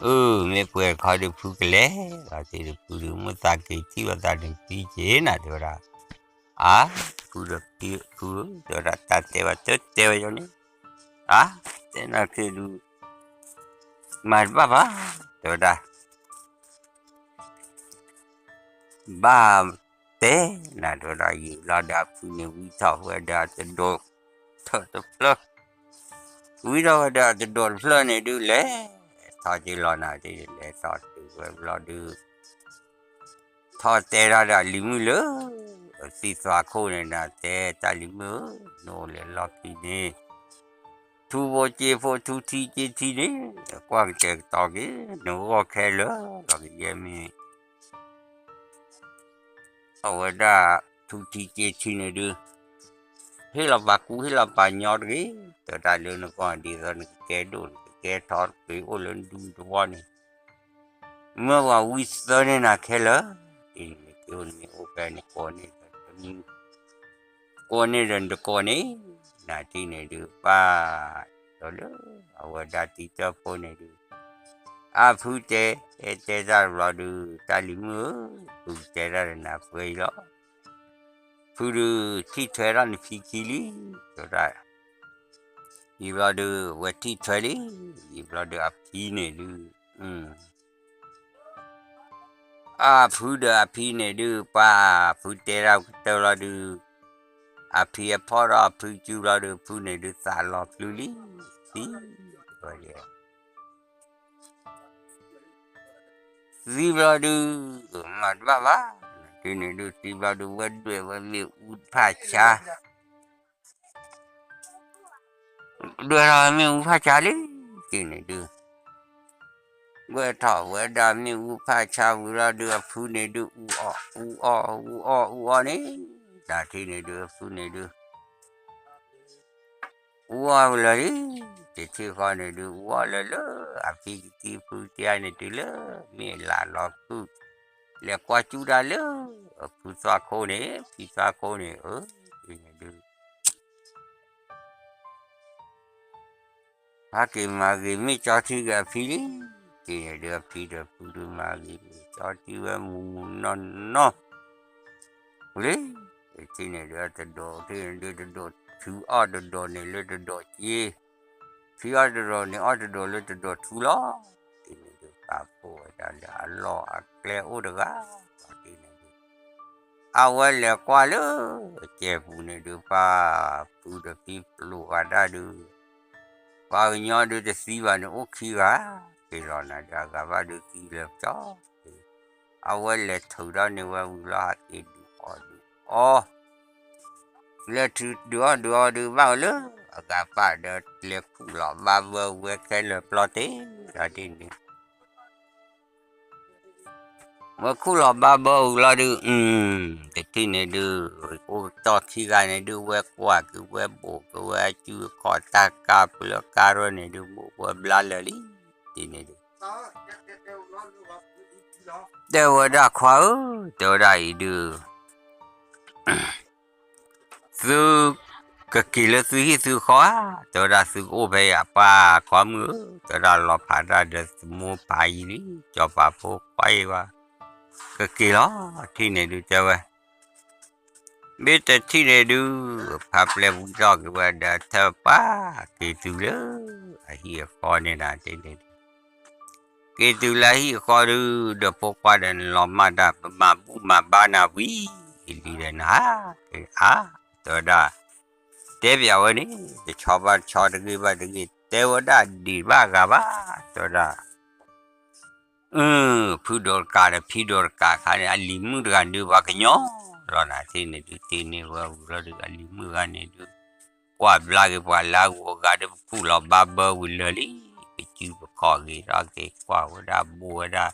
အၢ မ့ၢ်ပှဲၤတခီဒုး ဖုကလဲၤလီၤတ့ၢ်ဒီးဖုဒုး မ့ၢ်သးက့ၤထံၣ်လိာ်သးန့ၣ် ဖံက့ၤနၤ တဲဝဲဒၣ်, အါ ဖုဒီးဖံဖုဧၢ တဲဝဲဒၣ် တၢ်တဲဘၣ်တတဲဝဲန့ၣ်, အါ တဲနၤက့ၤဒုး မၤတဘၣ်ဘၣ် တဲဝဲဒၣ် ဘၣ်တဲနၤ တဲဝဲဒၣ် ယံာ်ဘျီဒီးအဖုန့ၣ် ဝံထီၣ်ဝဲဒီးအတဒိးထၢၣ်တဖျၢၣ်, ဝံထီၣ်ဝဲဒီးအတဒိးတဖျၢၣ်န့ၣ်ဒုးလဲၣ်, ထီၣ်က့ၤလီၤနၤ တဲလဲၤထီၣ်တုၤဝဲဘျီဒုး ထီၣ်တဲဒၣ်ဒီးလံၤမုၣ်လၢ သံသွါခိၣ်န့ၣ်ဒီး တဲတၢ်လံၤမုၣ်ဧၢ, နအိၣ်လဲၤလီၢ်ခံန့ၣ် ထူဖိက့ဖိ ထူထံက့ထံန့ၣ် ကွၢ်ကတဲာ်ကတီၤက့ၤ နဂီၢ်ခဲလၢာ်လီၤကယဲၢ်မ့ၢ် အဝဲဒၣ် ထူထံက့ထံန့ၣ်ဒုး ဟ့ၣ်လီၤပာ်ကူ ဟ့ၣ်လီၤပာ်ညီတဂ့ၤ, တဲဒၣ်လၢနဂီၢ်ဒ်သိးနကကဲဒိၣ် နကကဲထီၣ်တပ့ၤအိၣ်လၢနဒူနသဝီန့ၣ် မၢပှၤဝံသၢန့ၢ်နၤခဲလၢာ်, ဒ်န့ၣ်က့ၤအိၣ်န့ၣ်အိၣ်ဖဲန့ၣ် ကိးန့ၢ်ဒီးတမံၤ ကိးန့ၢ်ဒီးနတကိးန့ၣ်, နၤထံၣ်န့ၣ်ဒုး ပၢ်ဒီးလၢ အဝဲဒၣ်တံၤတၢၣ်ဖိန့ၣ်ဒုး အဖုတဲ တဲတၢ်တဘျီဒုး တၢ်လံၤမုၣ်ဧၢ, ဖုတဲတၢ်ဒီးနၤပှဲၤအံၤလီၤ, ဖုဒုးထံၣ်ထွဲထီၣ်နဖံခံလံ, တဲဒၣ် ယံာ်ဘျီဒုး ဝဲထံၣ်ထွဲလံ, ယံာ်ဘျီဒုးအဖံန့ၣ်ဒုး အဖုဒီးအဖံန့ၣ်ဒုး ပှၤဖုတဲတၢ်ကတၢၢ်လီၤဒုး, အဖံအဖီၣ်ဒီးအဖုစုဘျီဒုး ဖုန့ၣ်ဒုးသးလီၤပျုၢ်လံ, သံဝဲ သံဘျီဒုး မၤတဘၣ်ဘၣ်, တုၤန့ၣ်ဒုး သံဘျီဒုး ဝဲဒွဲၣ်ဝဲမ့ၣ်အူဖးဆါ ဒွဲၣ်ထီၣ်မ့ၣ်အူဖးဆါလံ, တုၤန့ၣ်ဒုး ဝဲထီၣ်ဝဲဒၣ်မ့ၣ်အူဖးဆါဝံၤလီၤဒုး အဖုန့ၣ်ဒုး အူအီၣ် အူအီၣ် အူအီၣ် အူအီၣ်န့ၣ်, တၢ်ထံၣ်န့ၣ်ဒုး အဖုန့ၣ်ဒုး အူအီၣ်လၢာ်လံ, တထံၣ်ဃီန့ၣ်ဒုး အူအီၣ်လၢာ်လၢ အဖံကသံဖုတယါန့ၣ်တုၤလၢ မ့ၢ်လၢ်လီၤဖုၣ်, လဲၤကွၢ်ကၠူတၢ်လၢ အဖုသွါခိၣ်န့ၣ် ဖံသွါခိၣ်န့ၣ် အၢ န့ၣ်ဒုး ဟဲက့ၤမၤဂ့ၤမ့ၢ်ကၠီထံဂ့ၤအဖံလံ, က့ၤန့ၣ်ဒုးအဖံဒီးဖုဒုးမၤဂ့ၤမ့ၢ်ကၠီထံဝဲမူၤမူၤနီၢ်နီၢ် လံ, က့ၤန့ၣ်ဒုးတဒိး က့ၤန့ၣ်ဒုးတဒိး ထုအီၣ်တဒိးန့ၣ်လၢတဒိးက့ၤ, ထုအီၣ်တဒိးန့ၣ် အီၣ်တဒိးလၢတဒိးထုလီၤ, က့ၤန့ၣ်ဒုးပာ်ဖှိၣ်ဝဲဒၣ်လၢအလီၢ်အကျဲအိၣ်တဂၤ, က့ၤန့ၣ်ဒုး အဝဲလဲၤကွၢ်လၢ အစဲးပူၤန့ၣ်ဒုး ပှၤဖုဒီးဖံပျိးဂၤဒၣ်ဒုး ပှၤကညီဒုးတသံဘၣ်န့ၣ် အိၣ်ခံဂၤ, က့ၤလီၤနၤဒုး အဂၤဘၣ်ဒုးသံလၢကၠီ, အဝဲလဲၤထုးဒီးန့ၢ်ဝဲဝံၤလီၤ ဟးက့ၤဒုးအီၣ်ဒုးအီ, လဲၤထုးဒုးအီၣ်ဒုးအီဒုး ဘၣ်ဝဲလၢ အဂၤပၢ်ဒီးလဲၤခူၣ်လီၤဘၣ်ဘၢဝဲခဲလၢာ်ပျီတ့ၢ်, ဒီးဒ်န့ၣ် ဝဲခူၣ်လီၤဘၣ်ဘၢဝံၤလီၤဒုး တထံၣ်န့ၣ်ဒုး အိၣ်ကတီၢ်ခံဂၤန့ၣ်ဒုး ဝဲကွၢ်က့ၤဝဲဘိၣ်က့ၤဝဲအစုအခီၣ်တၢ်ကါပျၢကါရၢန့ၣ်ဒုး ဘိၣ်ဝဲဘျါလၢာ်လံ, တထံၣ်န့ၣ်ဒုး တဲဝဲဒၣ်ခွါဧၢ, တဲဝဲဒၣ်အံၤဒုး သု ကက့ၤလၢသုဟံၣ်သုဃီဧါ, တဲဝဲဒၣ်သုကအိၣ်ဖဲအံၤအပှၤခွါမုၣ်ဧၢ, တဲဝဲဒၣ်လီၤဖးတၢ်ဒီးသမူဖးယံာ်လံ, စီၤပၤဖိခွါအံၤဘၣ်, ကက့ၤလီၤ, ထံၣ်န့ၣ်ဒုးတဲဝဲ မ့ၢ်တထံၣ်န့ၣ်ဒုး ဖးပျဲၢ်ဝံထီၣ်က့ၤဝဲဒီးထၢၣ်ပှၤ က့ၤတုၤလၢ အဟံၣ်အဃီန့ၣ်ဒၣ်တ့ၢ်န့ၣ်ဒုး က့ၤတုၤလၢအဟံၣ်အဃီဒုး ဒီးဖိခွါဒီးနလီၤမၢ်တၢ် ပမၤဘူၣ်မၤဘါနၤဝံၤလံဒီးနဟါ, အါ, တဲဝဲဒၣ်, တဲပၠးဝဲန့ၣ် တဆီဘၣ်တဆီတဂ့ၢ်ဘၣ်တဂ့ၢ် တဲဝဲဒၣ်ဒံးဘၣ်ဂၤဘၣ်, တဲဝဲဒၣ် အၢ ဖုဒိးတကးဒီးဖံဒိးတကးခါန့ၣ် အလံၤမုၣ်တဂၤဒုးပှၤကညီလီၤနၤ ထံၣ်န့ၣ်ဒုး တ့န့ၢ်ဝဲဝံၤလီၤဒုး အလံၤမုၣ်တဂၤန့ၣ်ဒုး ကွၢ်ဘျါက့ၤပှၤလၢအဂုၤအဂၤဒီး ပကူၣ်လီၤဘၣ်ဘၢဝံၤလၢာ်လံ, ပစုပခီၣ်ဂ့ၤထီၣ်က့ၤ ကွၢ်ဝဲဒၣ်ဘိဝဲဒၣ်,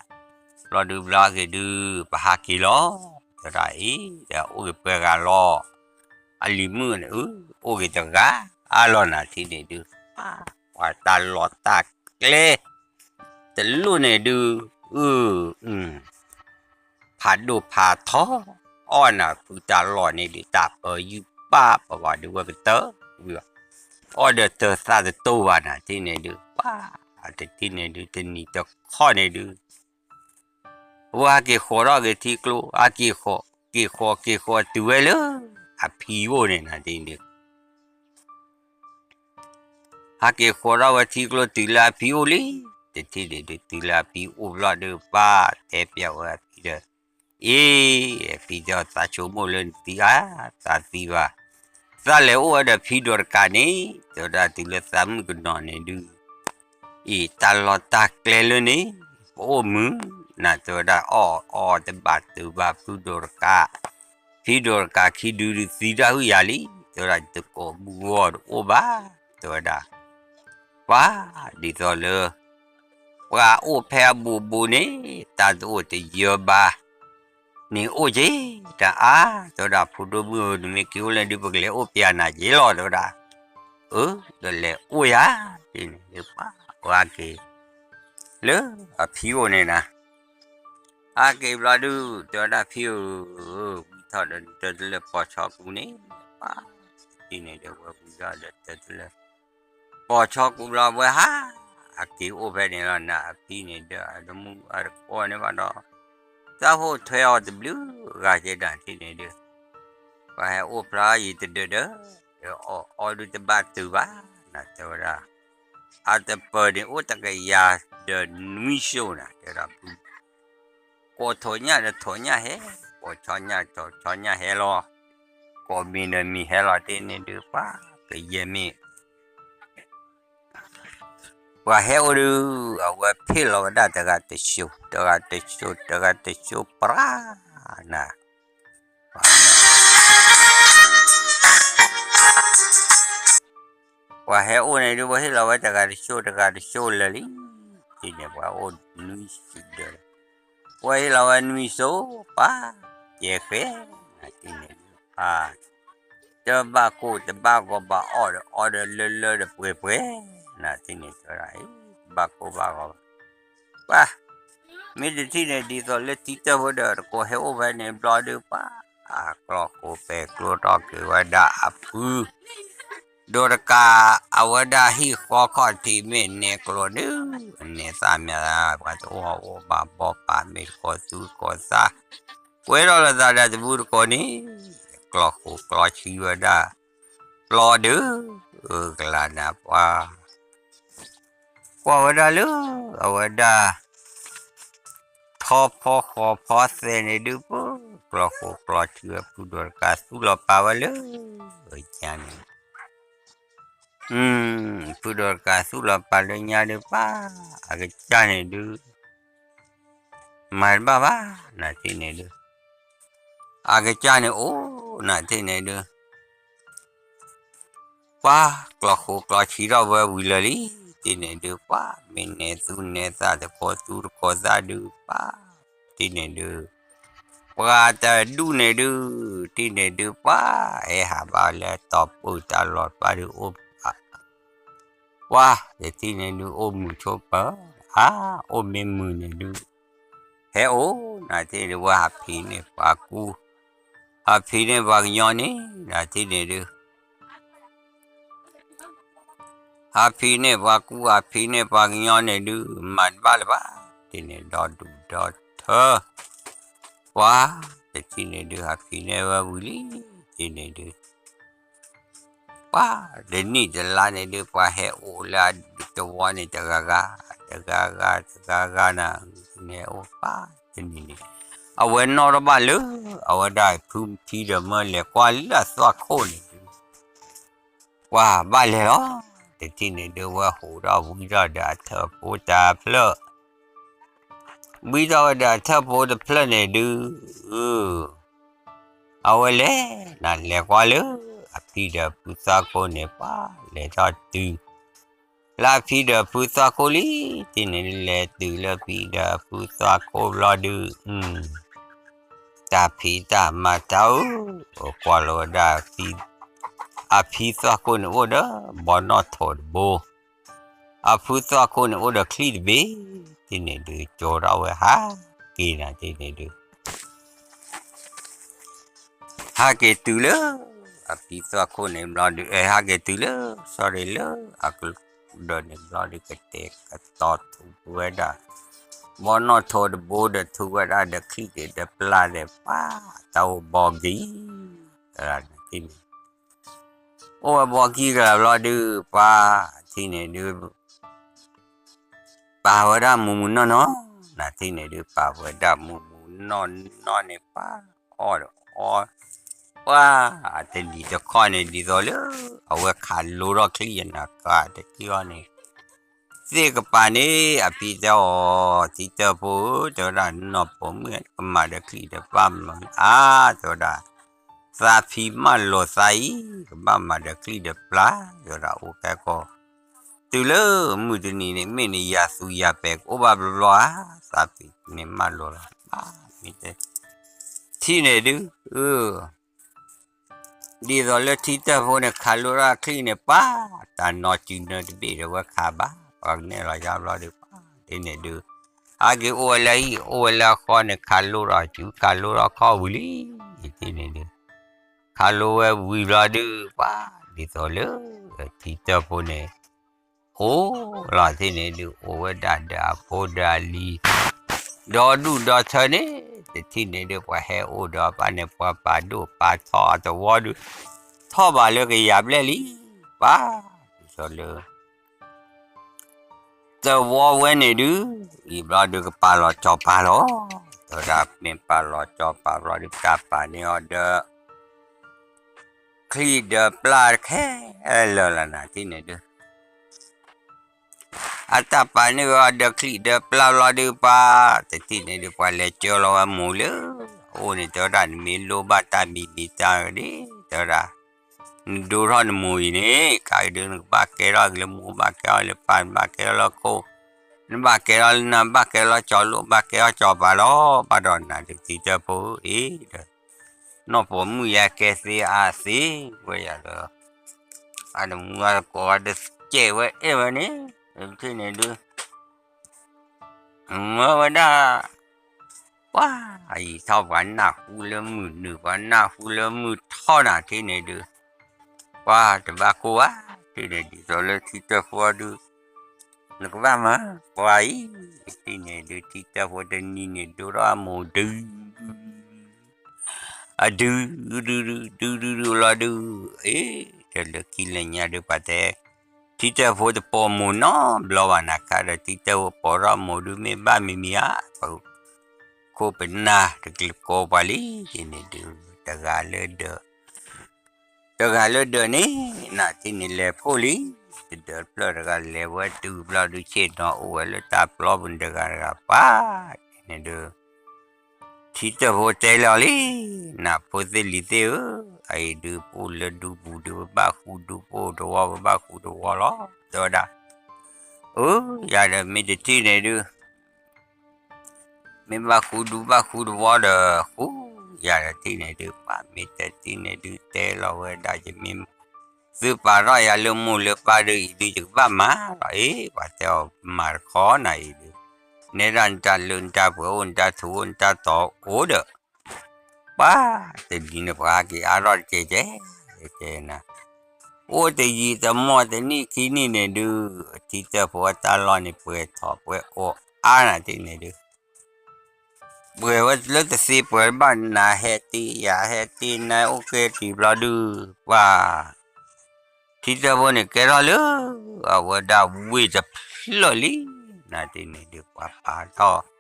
ဘျီဒုးဘျီက့ၤဒုး ပဟးက့ၤလီၤ, တဲဝဲဒၣ်အံၤ ဒီးအိၣ်က့ၤပှဲၤဂၤလီၤ, အလံၤမုၣ်န့ၣ် အၢ အိၣ်က့ၤတဂၤအါလီၤနၤ ထံၣ်န့ၣ်ဒုး ပှၤတၢ်လီၢ်တၢ်ကျဲ တလိၣ်န့ၣ်ဒုး အၢ ဖးဒိၣ်ဖးထီ အီၣ်နၤဖုတၢ်လီၢ်န့ၣ်ဒုး တၢ်ပၢယုၢ်ပၢ်ပဝဲဒုးဝဲကတၢၢ်ဝံၤဘၣ်, အီၣ်ဒီးတၢ်သးတတိၢ်ဘၣ်နၤ ထံၣ်န့ၣ်ဒုး ပှၤ တထံၣ်န့ၣ်ဒုး တနံၤတခီန့ၣ်ဒုး အဝဲဟဲက့ၤဃီၤထီၣ်က့ၤထံကျိ ဟဲက့ၤဃီၤ က့ၤဃီၤက့ၤဃီၤတုၤဝဲလၢ အဖံအိၣ်န့ၣ်နၤ ထံၣ်န့ၣ်ဒုး ဟဲက့ၤဃီၤထီၣ်ဝဲထံကျိတုၤလၢအဖံအိၣ်လံ, တထံၣ်န့ၣ်ဒုး တုၤလၢအဖံအိၣ်ဘျီဒုး ပှၤတဲပျဲဝဲအဖံဒီး, အ့ အဖံဒီးသးဆိကမိၣ်လၢနသံဧါ, သးသံဘၣ်, သးလဲၤအိၣ်ဝဲဒီးဖံဒိးတကးန့ၣ် တဲဝဲဒၣ်တုၤလၢသးမုၣ်ကနီၤန့ၣ်ဒုး အံၤ တၢ်လီၢ်တၢ်ကျဲလၢန့ၣ် ပအိၣ်မုာ်နၤ တဲဝဲဒၣ် အီၣ်အီတဘၣ်တုၤဘၣ်ဖုဒိးတကး, ဖံဒိးတကးခံဒုဒုးသံတၢ်ဟုၣ်ယၤလံ, တဲဝဲဒၣ်တကိးဘုဂီၢ်တအိၣ်ဘၣ်, တဲဝဲဒၣ် ပှၤ ဒ်သိးလၢ ပှၤအိၣ်ဖဲအဘူးဘူးန့ၣ် တၢ်တအိၣ်တယၢဘၣ် န့ၣ်အိၣ်က့ၤ တၢ်အါ တဲဝဲဒၣ် ဖိဒိၣ်မုၣ်ဧၢ နမ့ၢ်က့ၤအိၣ်လၢဒုး ပကလဲၤအိၣ်ပျဲနၤက့ၤလီၤ တဲဝဲဒၣ်, အၢ ဒီးလဲၤအိၣ်ယၤ ဒ်န့ၣ်ဒုး ပှၤ ပှၤက့ၤ လၢအဖံအိၣ်န့ၣ်နၤ, အါက့ၤဘျီဒုး တဲဝဲဒၣ်ဖံဧၢ, ဝံထီၣ်ဒီးတၢ်တလၢပီၤဆီကူန့ၣ်, ပှၤ ဒ်န့ၣ်ဒီးဝဲဝံထီၣ်ဒီးတၢ်တလၢ ပီၤဆီကူဘျီဝဲဟး, အက့ၤအိၣ်ဖဲန့ၣ်လီၤနၤ အဖံန့ၣ်ဒီး အတမူအတကိးန့ၣ်ဘၣ်ဒီး, တၢ်ဖိထွဲအီၤတဘျုးဂၤက့ၤဒၣ်ထံၣ်န့ၣ်ဒုး, ပှၤဟဲအိၣ်ဖျါယံၤတဒၢးဒီး, ဒီးအီၣ်အီဒုးတဘၣ်တုၤဘၣ်, နတဲဝဲဒၣ်, အတပၢၤန့ၣ်အိၣ်တကယၤဒီးနွံစိၤနၤ တဲဝဲဒၣ် ကိးထိးညၣ်ဒီးထိးညၣ်ဟဲ, ကိးဆီညၣ်ဒီးဆီညၣ်ဟဲလီၤ, ကိးမံၤဒီးမံၤဟဲလီၤတ့ၢ်န့ၣ်ဒုး ပှၤကယဲၢ်မ့ၢ် ပှၤဟဲအိၣ်ဒုး အဝဲဖ့ၣ်လီၤဝဲဒၣ်တဂၤတစိၤ တဂၤတစိၤ တဂၤတစိၤ ပြၢ်နၤ ပှၤဟဲအိၣ်န့ၣ်ဒုး ပှၤဟ့ၣ်လီၤဝဲတဂၤတစိၤ တဂၤတစိၤလၢာ်လံ, ဒ်န့ၣ် ပှၤအိၣ်နွံစိၤဒီး ပှၤဟ့ၣ်လီၤဝဲနွံစိၤ ပှၤကဲဃဲ နၤ ဒ်န့ၣ်ဒုး ပှၤ တဘၣ်ကိၢ်တဘၣ်ဂီၤဘၣ်အီၣ်ဒီးအီဒီးလၢလၢဒီးပှဲၤပှဲၤ, နၤ ဒ်န့ၣ်တဲဝဲဒၣ် တဘၣ်ကိၢ်ဘၣ်ဂီၤဘၣ်, ပှၤ မ့ၢ်တထံၣ်န့ၣ် ဒ်သိးလၢထံတၢၢ်ဖိဒီး တကိးဟဲအိၣ်ဖဲန့ၣ်ဘျီဒုး ပှၤ အကျီၢ်ဃိးပဲၤကျိထီၣ်က့ၤဝဲဒၣ်အဖု ဒိးတကး အဝဲဒၣ်ဟံၣ်ဃီခီၣ်ထံးမ့ၢ်နဲကျိၤဒုး နဲသၣ်မ့ၢ် ပှၤတအိၣ်ဟီၣ်အိၣ်ဘၣ်ဘီပာ်မ့ၢ်တကိးသူတကိးသၣ် ကွဲထီၣ်လၢသးဒီးတဘူးတကိးန့ၣ် ကျီၢ်ဃိးကျီၢ်ဆံဝဲဒၣ် ကျီၢ်ဒုး ကလၤနၤပှၤ ကွၢ်ဝဲဒၣ်လၢ အဝဲဒၣ် ထီဖီဃီဖီသဲးန့ၣ်ဒုး ပကျီၢ်ဃိးကျီၢ်ဆံဝဲ ဖုဒိးတကးသူၣ်လီၤပာ်ဝဲလၢ ညါန့ၣ် ဖုဒိးတကးသူၣ်လီၤပာ်လၢညါဒုး ပှၤ အကစၢ်န့ၣ်ဒုး မၤတဘၣ်ဘၣ် နၤ ဒ်န့ၣ်ဒုး အကစၢ်န့ၣ်အိၣ် နၤ ဒ်န့ၣ်ဒုး ပှၤ ကျီၢ်ဃိးကျီၢ်ဆံထီၣ်ဝဲဝံၤလၢာ်လံ ဒ်န့ၣ်ဒုး ပှၤ မ့ၢ်နဲသူနဲသၣ်တကိးသူတကိးသၣ်ဒုး ပှၤ ဒ်န့ၣ်ဒုး ပှၤတဒူၣ်န့ၣ်ဒုး ဒ်န့ၣ်ဒုး ပှၤ ဟဲဟးဘၣ်လၢတီၢ်ပူၤတၢ်လီၢ်ပှၤဒုးအိၣ်ဘၣ် ပှၤ တထံၣ်န့ၣ်ဒုး အိၣ်မုာ်ဆိးပၢၤ အါ အိၣ်မ့ၢ်မုာ်န့ၣ်ဒုး ဟဲအိၣ် နၤ ဒ်န့ၣ်ဒုး ဝဲဟးဖံးန့ၢ်ပှၤကူ ဟးဖံးန့ၢ်ပှၤကညီန့ၣ် နၤ ဒ်န့ၣ်ဒုး ဟးဖံးန့ၢ်ပှၤကူ ဟးဖံးန့ၢ်ပှၤကညီန့ၣ်ဒုး မၤတဘၣ်လၢၤဘၣ် ဒ်န့ၣ် ဒီဒူၣ်ဒီထၢ ပှၤ တထံၣ်န့ၣ်ဒုး ဟးဖံးန့ၢ်ဝဲဝံၤလံ ဒ်န့ၣ်ဒုး ပှၤ တနံၣ်တလါန့ၣ်ဒုး ပှၤဟဲအိၣ်လၢအဒူၣ်တဝီန့ၣ် တဂၤဂၤ တဂၤဂၤ တဂၤဂၤနၤ ဟဲအိၣ်ပှၤ တနံၣ်န့ၣ် အဝဲနီၣ်ထီၣ်ဘၣ်လၢ အဝဲဒၣ်ဖုထံဒီးမၢလဲၤကွၢ်လၢအသွၣ်ခိၣ်န့ၣ်ဒုး ပှၤဘၣ်လဲၤလီၤ တထံၣ်န့ၣ်ဒုး ဝဲဟူးထီၣ်ဝံထီၣ်ဒီးအထၢၣ်ဖိတၢ်ဖျၢၣ် ဘှံးထီၣ်ဝဲဒီးအထၢၣ်ဖိတဖျၢၣ်န့ၣ်ဒုး, အဝဲလဲၤ, နလဲၤကွၢ်လၢ အဖံဒီးဖုသွၣ်ခိၣ်န့ၣ် ပှၤလဲၤထီၣ်တုၤ လၢအဖံဒီးဖုသွၣ်ခိၣ်လံ, ထံၣ်န့ၣ်ဒုး လဲၤတုၤလၢဖံဒီးဖုသွၣ်ခိၣ်ဘျီဒုး, တၢ်ဖံးတၢ်မၤတၢ်ဧၢ, ကွၢ်လီၤဝဲဒၣ် အဖံသွၣ်ခိၣ်န့ၣ်အိၣ်ဒီး ဘီနီၣ်ထိးတဘိ, အဖုသွၣ်ခိၣ်န့ၣ်အိၣ်ဒီးချံၣ်တဘ့ၣ်, ထံၣ်န့ၣ်ဒုး ကၠိထီၣ်ဝဲဟးက့ၤနၤ ထံၣ်န့ၣ်ဒုး ဟးက့ၤတုၤလၢ အဖံသွၣ်ခိၣ်န့ၣ်ဘျီဒုး, အဲ ဟးက့ၤတုၤလၢ sorry လၢ အကဒီးန့ၣ်ဘျီဒုး ကတဲာ်ကတီၤထူးဝဲဒၣ် ဘီနီၣ်ထိးတဘိဒီး ထူးဝဲဒၣ်ဒီးချံၣ်ဒီးပျၢ်ဒီး ပှၤတၢ်အိၣ်ဘီကံ တဂၤန့ၣ် ထံၣ်န့ၣ် အိၣ်ဝဲဘီကံကလၤဘျီဒုး ပှၤထံၣ်န့ၣ်ဒုး ပာ်ဝဲဒၣ်မူးမူးနီၢ်နီၢ်, နၤထံၣ်န့ၣ်ဒုး ပာ်ဝဲဒၣ်မူးမူးနီၢ်နီၢ်န့ၣ် ပှၤအီၣ်ဒီးအီၣ်, ပှၤအတနံၤတခီန့ၣ် ဒ်သိးလၢ အဝဲခးလိထီၣ်ချံၣ်ယနၤကါတထံၣ်အီၤန့ၣ်, သ့ၣ်ကပၤန့ၣ် အဖံတဲအီၤ ထံတၢၢ်ဖိဧၢ တဲဝဲဒၣ် နီၢ်ပိာ်မုၣ် ကမၤဒီးချံၣ်ဒီးပျၢ်မနုၤအါ တဲဝဲဒၣ် သးဖံမၢလီၤသးအံၤ ကဘၣ်မၤဒီးချံၣ်ဒီးပျၢ် တဲဝဲဒၣ် အိၣ်ကဲကီး တုၤလၢမုၢ်တနံၤန့ၣ် မ့ၢ်န့ၣ်ယၤသူယၤပဲာ်ကအိၣ်ဘၣ်ဘျီဘျီဧါ, သးဖံန့ၣ်မၢလီၤလီၤ မ့ၢ်တဲ ထံၣ်န့ၣ်ဒုး ဒ်သိးလၢထံတၢၢ်ဖိန့ၣ် ခးလိထီၣ်ချံၣ်န့ၣ် ပှၤ တၢ်နီၢ်စုနၢတဘ့ၣ်ဒီးဝဲခးဘၣ် ပှၤကနဲၣ်လီၤယါဘျီဒုး ပှၤထံၣ်န့ၣ်ဒုး ဟဲက့ၤအိၣ်ဝဲလၢဟံၣ် အိၣ်ဝဲလၢအဃီန့ၣ် ခးလိထီၣ်စု ခးလိထီၣ်ခီၣ်ဝံၤလံ ထံၣ်န့ၣ်ဒုး ခးလိဝဲဝံၤဘျီဒုး ပှၤ ဒ်သိးလၢ ထံတၢၢ်ဖိန့ၣ် အိၣ်လီၤထံၣ်န့ၣ်ဒုး အိၣ်ဝဲဒၣ်ဒီးအဖိဒီးအလံၤ ဒီဒူၣ်ဒီထၢန့ၣ် တထံၣ်န့ၣ်ဒုး ပှၤဟဲအိၣ်ဒီးအပၢ်န့ၣ် ပှၤပာ်ဒိၣ်ပာ်ထီအသဝီဒုး ထီၣ်ဘးလၢကယၤဘျဲၣ်လံ ပှၤ ဒ်သိးလၢ သဝီဝဲန့ၣ်ဒုး အံၤဘျီဒုးကပာ်လီၤစီၤပၤလီၤ တဲဝဲဒၣ် မ့ၢ်ပာ်လီၤစီၤပၤဘျီဒုး တၢ်ပာ်န့ၢ်အီၤဒီး ချံၣ်ဒီးပျၢ်ခဲလၢာ်လီၤနၤ ထံၣ်န့ၣ်ဒုး အတၢ်ပာ်န့ၢ်အီၤဒီးချံၣ်ဒီးပျၢ်ဘျီဒုး ပှၤ တထံၣ်န့ၣ်ဒုး ပှၤလဲၤကၢလီၤဝဲမိၢ်လၢ အအိၣ်န့ၣ် တဲဝဲဒၣ် နမ့ၢ်လိၣ်ဘၣ်တၢ်မံၤမံၤတၢ်ဂ့ၤ တဲဝဲဒၣ် နဒိထီၣ်နမိၢ်အံၤန့ၣ် ကးဒုးနကဘၣ်ကဲထီၣ်က့ၤလၢမိၢ် ဘၣ်ကဲထီၣ်လၢပၢ် နဘၣ်ကဲထီၣ်လၢခိၣ် နဘၣ်ကဲထီၣ်လၢနၤ ဘၣ်ကဲထီၣ်စီၤလိၣ် ဘၣ်ကဲထီၣ်စီၤပၤလီၤ ဘၣ်ဒီးနၤဒုး ထံတၢၢ်ဖိဧၢ ဒီး နီၢ်ပိာ်မုၣ်ယဲကဲသ့အါသ့ ဝဲယၤဒီး အတမူအတကိးအတစဲးဝဲအဲၣ်ဝဲန့ၣ် ထံၣ်န့ၣ်ဒုး မၢဝဲဒၣ် ပှၤ အယံၤထီၣ်ပှၤနၢ်ဟူလၢမုၢ်နုာ် ပှၤနၢ်ဟူလၢမုၢ်ထီၣ်နၤ ထံၣ်န့ၣ်ဒုး ပှၤတဘၣ်ကိၢ်ဘၣ် ထံၣ်န့ၣ် ဒ်သိးလၢထံတၢၢ်ဖိဒုး နကဘၣ်မၤ ပှၤအံၤ ထံၣ်န့ၣ်ဒုး ထံတၢၢ်ဖိတနံၤန့ၣ် ဒိထီၣ်အမိၢ်ဒုး အဒုး ဒုး ဒုး ဒုး ဒုး လီၤဒုး အ့ တလၢခံလၢညါဒုး ပှၤတဲ ထံတၢၢ်ဖိတပိာ်မိၢ်နီတဘျီဘၣ် နၤခါဒီး ထံတၢၢ်ဖိပိာ်ထီၣ်မိၢ်ဒုး မ့ၢ်ဘၣ်မံၤမံၤဧါ ပခိၣ်ပနၢ်တကကိးပှၤလံ ထံၣ်န့ၣ်ဒုး တဂၤလၢဒၢး တဂၤလၢဒၢးန့ၣ် နၤထံၣ်န့ၣ်လဲၤဖှိၣ်လံ တဒၢးတဖျၢၣ်တဂၤလဲၤဝဲတုၤဘျီဒုး ဆ့ၣ်နီၤအိၣ်ဝဲလၢတၢ်ပျီပူၤတဂၤတဂၤ ပှၤ ထံၣ်န့ၣ်ဒုး ထံတၢၢ်ဖိတဲလီၤလံ နဖိသ့ၣ်လံၤသ့ၣ်ဧၢ, အအံၤဒုး ပအိၣ်လၢဒူပူၤဒုး ပဘၣ်ဃူဒူ ပအိၣ်တဝီ ပဘၣ်ဃူတဝီလီၤ တဲဝဲဒၣ်, အၢ ယၤဒီးမ့ၢ်တထံၣ်န့ၣ်ဒုး မ့ၢ်ဘၣ်ဃူဒူဘၣ်ဃူတဝီဒီး ဃူ ယၤဒီးထံၣ်န့ၣ်ဒုး ပှၤမ့ၢ်တထံၣ်န့ၣ်ဒုး တဲလီၤဝဲဒၣ် ယမ့ၢ် သုပာ်ထီၣ်ယၤလၢမိၢ်လၢပၢ်ဒုး အံၤဒုး ယကဘၣ်မၤလီၤ အ့ ပှၤတဲအီၤ မၤတခီနၤအံၤဒုး, နဲဒၣ်နတၢ်လၢနတၢ်ပှဲၤအိၣ် နတၢ်ထူအိၣ် နတၢ်တီၤအိၣ်ဒီး ပှၤ တနံၤန့ၣ်ပှၤဟဲက့ၤအါထီၣ်တကဲကဲ, ကဲနၤ, အိၣ်တယံာ်တမီၢ်တနံၣ်ခံနံၣ်န့ၣ်ဒုး ထံတၢၢ်ဖိအတၢ်လီၢ်န့ၣ် ပှဲၤထီၣ်ပှဲၤအီၣ်အါနၤထံၣ်န့ၣ်ဒုး ပှဲၤဝဲလၢတသ့ပှဲၤဘၣ် နၤဟဲတ့ၢ်ယၤဟဲတ့ၢ်နၤ အိၣ်ကဲတံၤဘျီဒုး ပှၤ ထံတၢၢ်ဖိန့ၣ်ကဲထီၣ်လၢ အဝဲဒၣ်ဝ့ၢ်တဖျၢၣ်လံ, နၤထံၣ်န့ၣ်ဒုး ပှၤပာ်ထီၣ်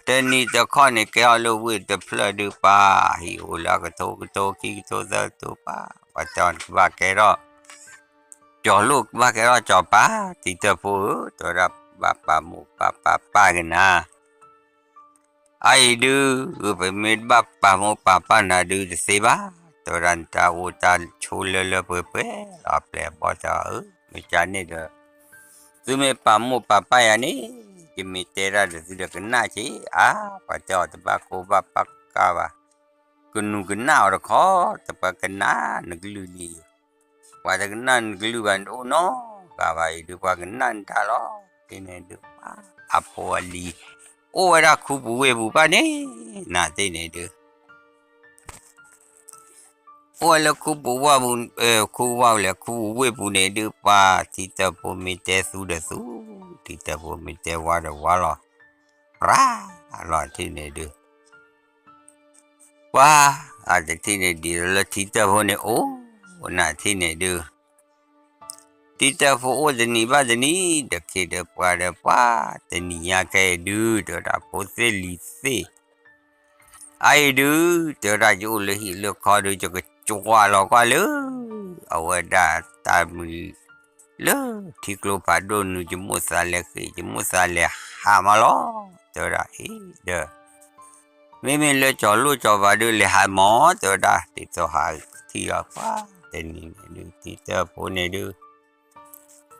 တနံၤတခီန့ၣ် ကဲထီၣ်လၢဝ့ၢ်တဖျၢၣ်ဒုး ပှၤ ဟံၣ်အိၣ်လၢအကထိကထိခံကထိသၢကထိပှၤ, ပှၤတဲအီၤနကဘၣ်ကဲထီၣ် ကၠီၤလိၣ်ကဘၣ်ကဲထီၣ်ကၠီၤပၤ, ထံတၢၢ်ဖိဧၢ တဲဝဲဒၣ် ဘၣ်ပာ်မိၢ်ပၢ်ပာ်ပၢ်က့ၤနၤ, အအံၤဒုး ပမ့ၢ်တဘၣ်ပာ်မိၢ်ပာ်ပၢ်နၤဒုးတသ့ဘၣ်, တဲဝဲဒၣ်နတၢ်အိၣ်တၢ်ဆိးလၢလၢပှဲၤပှဲၤလီၤ. အပျဲၢ်အဘီၣ်တဲအီၤ မ့ၢ်ကန့ၣ်ဒီး သုမ့ၢ်ပာ်မိၢ်ပာ်ပၢ်ယၤန့ၣ် ယမ့ၢ်တဲတၢ်ဒီးသုဒီးကနၣ်က့ၤ, အါ ပှၤတဲအီၤတဘၣ်ကိၢ်ဘၣ်ပၢ်ကါဘၣ်, ကနူၤကနၣ်အီၤတခီ, တပှၤကနၣ်နကလုၢ်လံ, ပှၤတကနၣ်နကလုၢ်ဘၣ် နတအိၣ်နီတဂၤဘၣ်အံၤဒုး ပှၤကနၣ်နတၢ်လီၤ. တထံၣ်န့ၣ်ဒုး အဖိအလံၤ အိၣ်ဝဲဒၣ်ခူပူၤဝ့ၢ်ပူၤဘၣ်န့ၣ်, နထံၣ်န့ၣ်ဒုး အိၣ်ဝဲလၢခူပူၤဝ့ၢ်ပူၤ, ခူဝ့ၢ်ပူၤန့ၣ်ဒုး ပှၤထံတၢၣ်ဖိမ့ၢ်တဲသူဒီးသူ, ထံတၢၣ်ဖိမ့ၢ်တဲဝါဒီးဝါလီၤ, ပြၤလီၤထံၣ်န့ၣ်ဒုး ပှၤ အတထံၣ်န့ၣ် ဒ်သိးလၢထံတၢၣ်ဖိန့ၣ်အိၣ် နထံၣ်န့ၣ်ဒုး ထံတၢၣ်ဖိအိၣ်တနံၤဘၣ်တနံၤ ဒီးခ့ဒီးပှၤဒီးပှၤ တနံၤညါကဲအံၤဒုး တဲဝဲဒၣ်ဖိသ့ၣ်လံၤသ့ၣ် အအံၤဒုး တဲဝဲဒၣ်ယအိၣ်လၢဟံၣ်လၢခီဒုး ယကကွၢ်လီၤကွၢ်လၢ အဝဲဒၣ်တၢ်မုၢ် လၢထံကျိဖးဒိၣ်နုာ် ယမိၣ်သးလဲၤဃ့ၢ် ယမိၣ်သးလဲၤဟးမးလီၤ တဲဝဲဒၣ်အံၤဒီး မ့မ့ၢ်လၢကၠီၤလိၣ်ကၠီၤပၤဒုးလဲၤဟးမး တဲဝဲဒၣ် ဒ်သိးဟးထံၣ်အီၤပှၤ တနံၤန့ၣ်ဒုး ထံတၢၣ်ဖိန့ၣ်ဒုး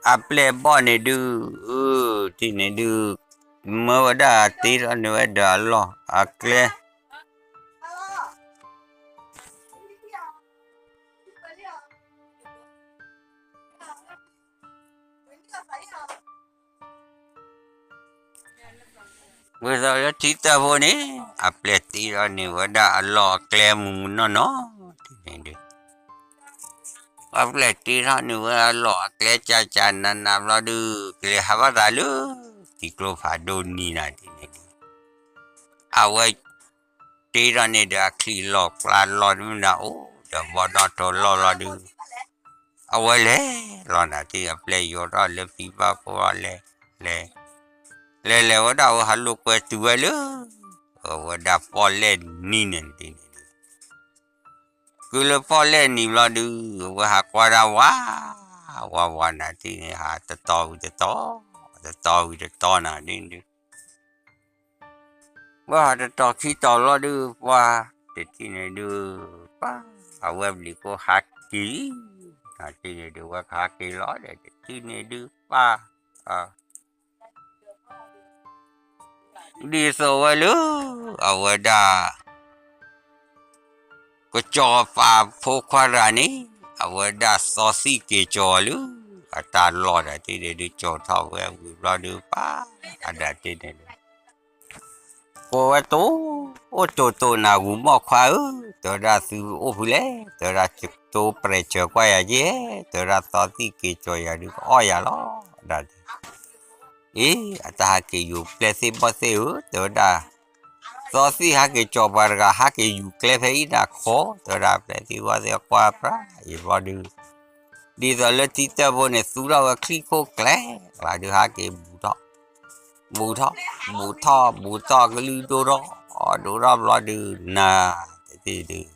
အပျဲၢ်ဘီၣ်န့ၣ်ဒုး ထံၣ်န့ၣ်ဒုး မၢဝဲဒၣ်တ့ထီၣ်န့ၢ်ဝဲဒီးအလီၢ်အကျဲ ဝံၤသိးလၢထံတၢၣ်ဖိန့ၣ် အပျဲၢ်တ့ထီၣ်န့ၢ်ဝဲဒၣ်အလီၢ်အကျဲမုၢ်မုၢ်နီၢ်နီၢ် ထံၣ်န့ၣ်ဒုး အပျဲၢ်တ့ထီၣ်န့ၢ်ဝဲအလီၢ်အကျဲကၢ်ကၢ်နးနးဘျီဒုး ကလဲၤဟးဘၣ်သးလၢ ထံကျိဖးဒိၣ်နံၤနၤ ထံၣ်န့ၣ်ဒုး အဝဲ တ့ထီၣ်န့ၢ်ဒီးအချံလီၢ်ကျါလီၢ်တမ့ၢ်နၤအိၣ်ဒီးဘီနီၣ်ထိးလီၢ်လီၤဒုး အဝဲလဲၤလီၤနၤ ထံၣ်အပျဲၢ်ယိးထီၣ်လၢဖံဘၣ်ဖိလီၤလဲၤ လဲၤ လဲၤလဲၤဝဲဒၣ်အဝဲဟးလိာ်ကွဲတုၤဝဲလၢ အဝဲဒၣ်ပီၣ်လဲၣ်နံၤန့ၣ်ဒ်န့ၣ်ဒုး ကုလၢပီၣ်လဲၣ်နံၤဘျီဒုး အဝဲဟးကွၢ်ဒၣ်ဝါ ဝါဝါနၤ ထံၣ်န့ၣ် ဟးတတီၤဝံၤတတီၤ တတီၤဝံၤတတီၤနၤဒ်န့ၣ်ဒုး ဝဲဟးတတီၤခံတီၤလီၤဒုး ပှၤ တထံၣ်န့ၣ်ဒုး ပှၤ အဝဲဘျံးကိၣ်ဟးက့ၤ နၤ ထံၣ်န့ၣ်ဒုး ဝဲကဟးက့ၤလီၤဒီး တထံၣ်န့ၣ်ဒုး ပှၤ ဒ်သိးဝဲလၢ အဝဲဒၣ် ကစီၤပၤဖိခွါတဂၤန့ၣ် အဝဲဒၣ်သီသံၣ်က့ၤကၠီၤလၢ အတၢ်လီၢ်ဒီး ထံၣ်န့ၣ်ဒုး ကၠီၤထီၣ်ဝဲဝံၤဘျီဒုး ပှၤ အဒၣ်ထံၣ်န့ၣ်ဒုး ကိးဝဲတိၢ် အိၣ်တိၢ်တိၢ်နၤ ဂူၤမီၢ်ခွါဧၢ, တဲဝဲဒၣ်သုအိၣ်ဖုလဲၣ်, တဲဝဲဒၣ်တိၢ်ပြဲးစၢၤကွၢ်ယၤက့, တဲဝဲဒၣ်သီသံၣ်က့ၤကၠီၤယၤဒုးကအီၣ်ယၤလီၤ, ဒၣ် အ့ အတၢ်ဟးက့ၤယူၤပျဲၢ်သ့ၣ်ဘီၣ်သ့ၣ်ဧၢ, တဲဝဲဒၣ် သီသံၣ်ဟးက့ၤကၠီၤပှၤတဂၤ ဟးက့ၤယူၤကျဲဖဲအံၤနၤခိး, တဲဝဲဒၣ်ပျဲၢ်သ့ၣ်ဘီၣ်သ့ၣ်ကွၢ်ပြးအံၤဘျီဒုး, ဒ်သိးလၢထံတၢၣ်ဖိန့ၣ် သူထီၣ်ဝဲချံခိၣ်ကျဲ, ကျါဒုးဟးက့ၤဘူးထီၣ် ဘူးထီၣ် ဘူးထီၣ် ဘူးထီၣ်ကလုၢ်ဒိၣ်ထီၣ် ဒိၣ်ထီၣ်ဘျီဒုး နၤတထံၣ်ဒုး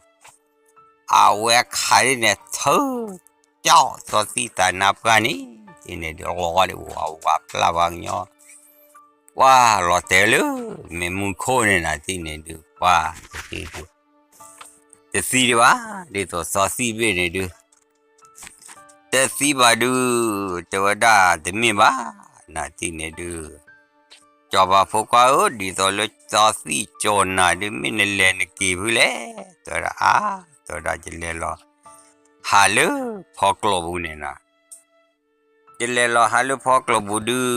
အဝဲခးဒ်န့ၣ် ထၢ ကၠီၣ်သီသံၣ်သးနါပှၢ်န့ၣ် ဒ်န့ၣ်ဒုးလီၤဒုး ဝါဝါပျၢ်ပှၤကညီ ပှၤလီၤတဲာ်လၢ မ့ၢ်မူခိၣ်န့ၣ်နၤ ဒ်န့ၣ်ဒုး ပှၤတထံၣ်ဒုး တသံဒံးဘၣ် ဒ်သိးသီသံၣ်ဘ့ၣ်န့ၣ်ဒုး တသံဘၣ်ဒုး တဲဝဲဒၣ်တမ့ၢ်ဘၣ် နၤ ဒ်န့ၣ်ဒုး ကၠီၤပၤဖိခွါဧၢ, ဒ်သိးလၢသီသံၣ်ကၠီၤနၤဒုး မ့ၢ်နလဲၤနက့ၤဖုလဲၣ်, တဲဝဲဒၣ်အါ, တဲဝဲဒၣ်ယလဲၤလီၤ ဟးလၢဖီကျိာ်ပူၤန့ၣ်နၤ ယလဲၤလီၤဟးလၢဖီကျိာ်ပူၤဒုး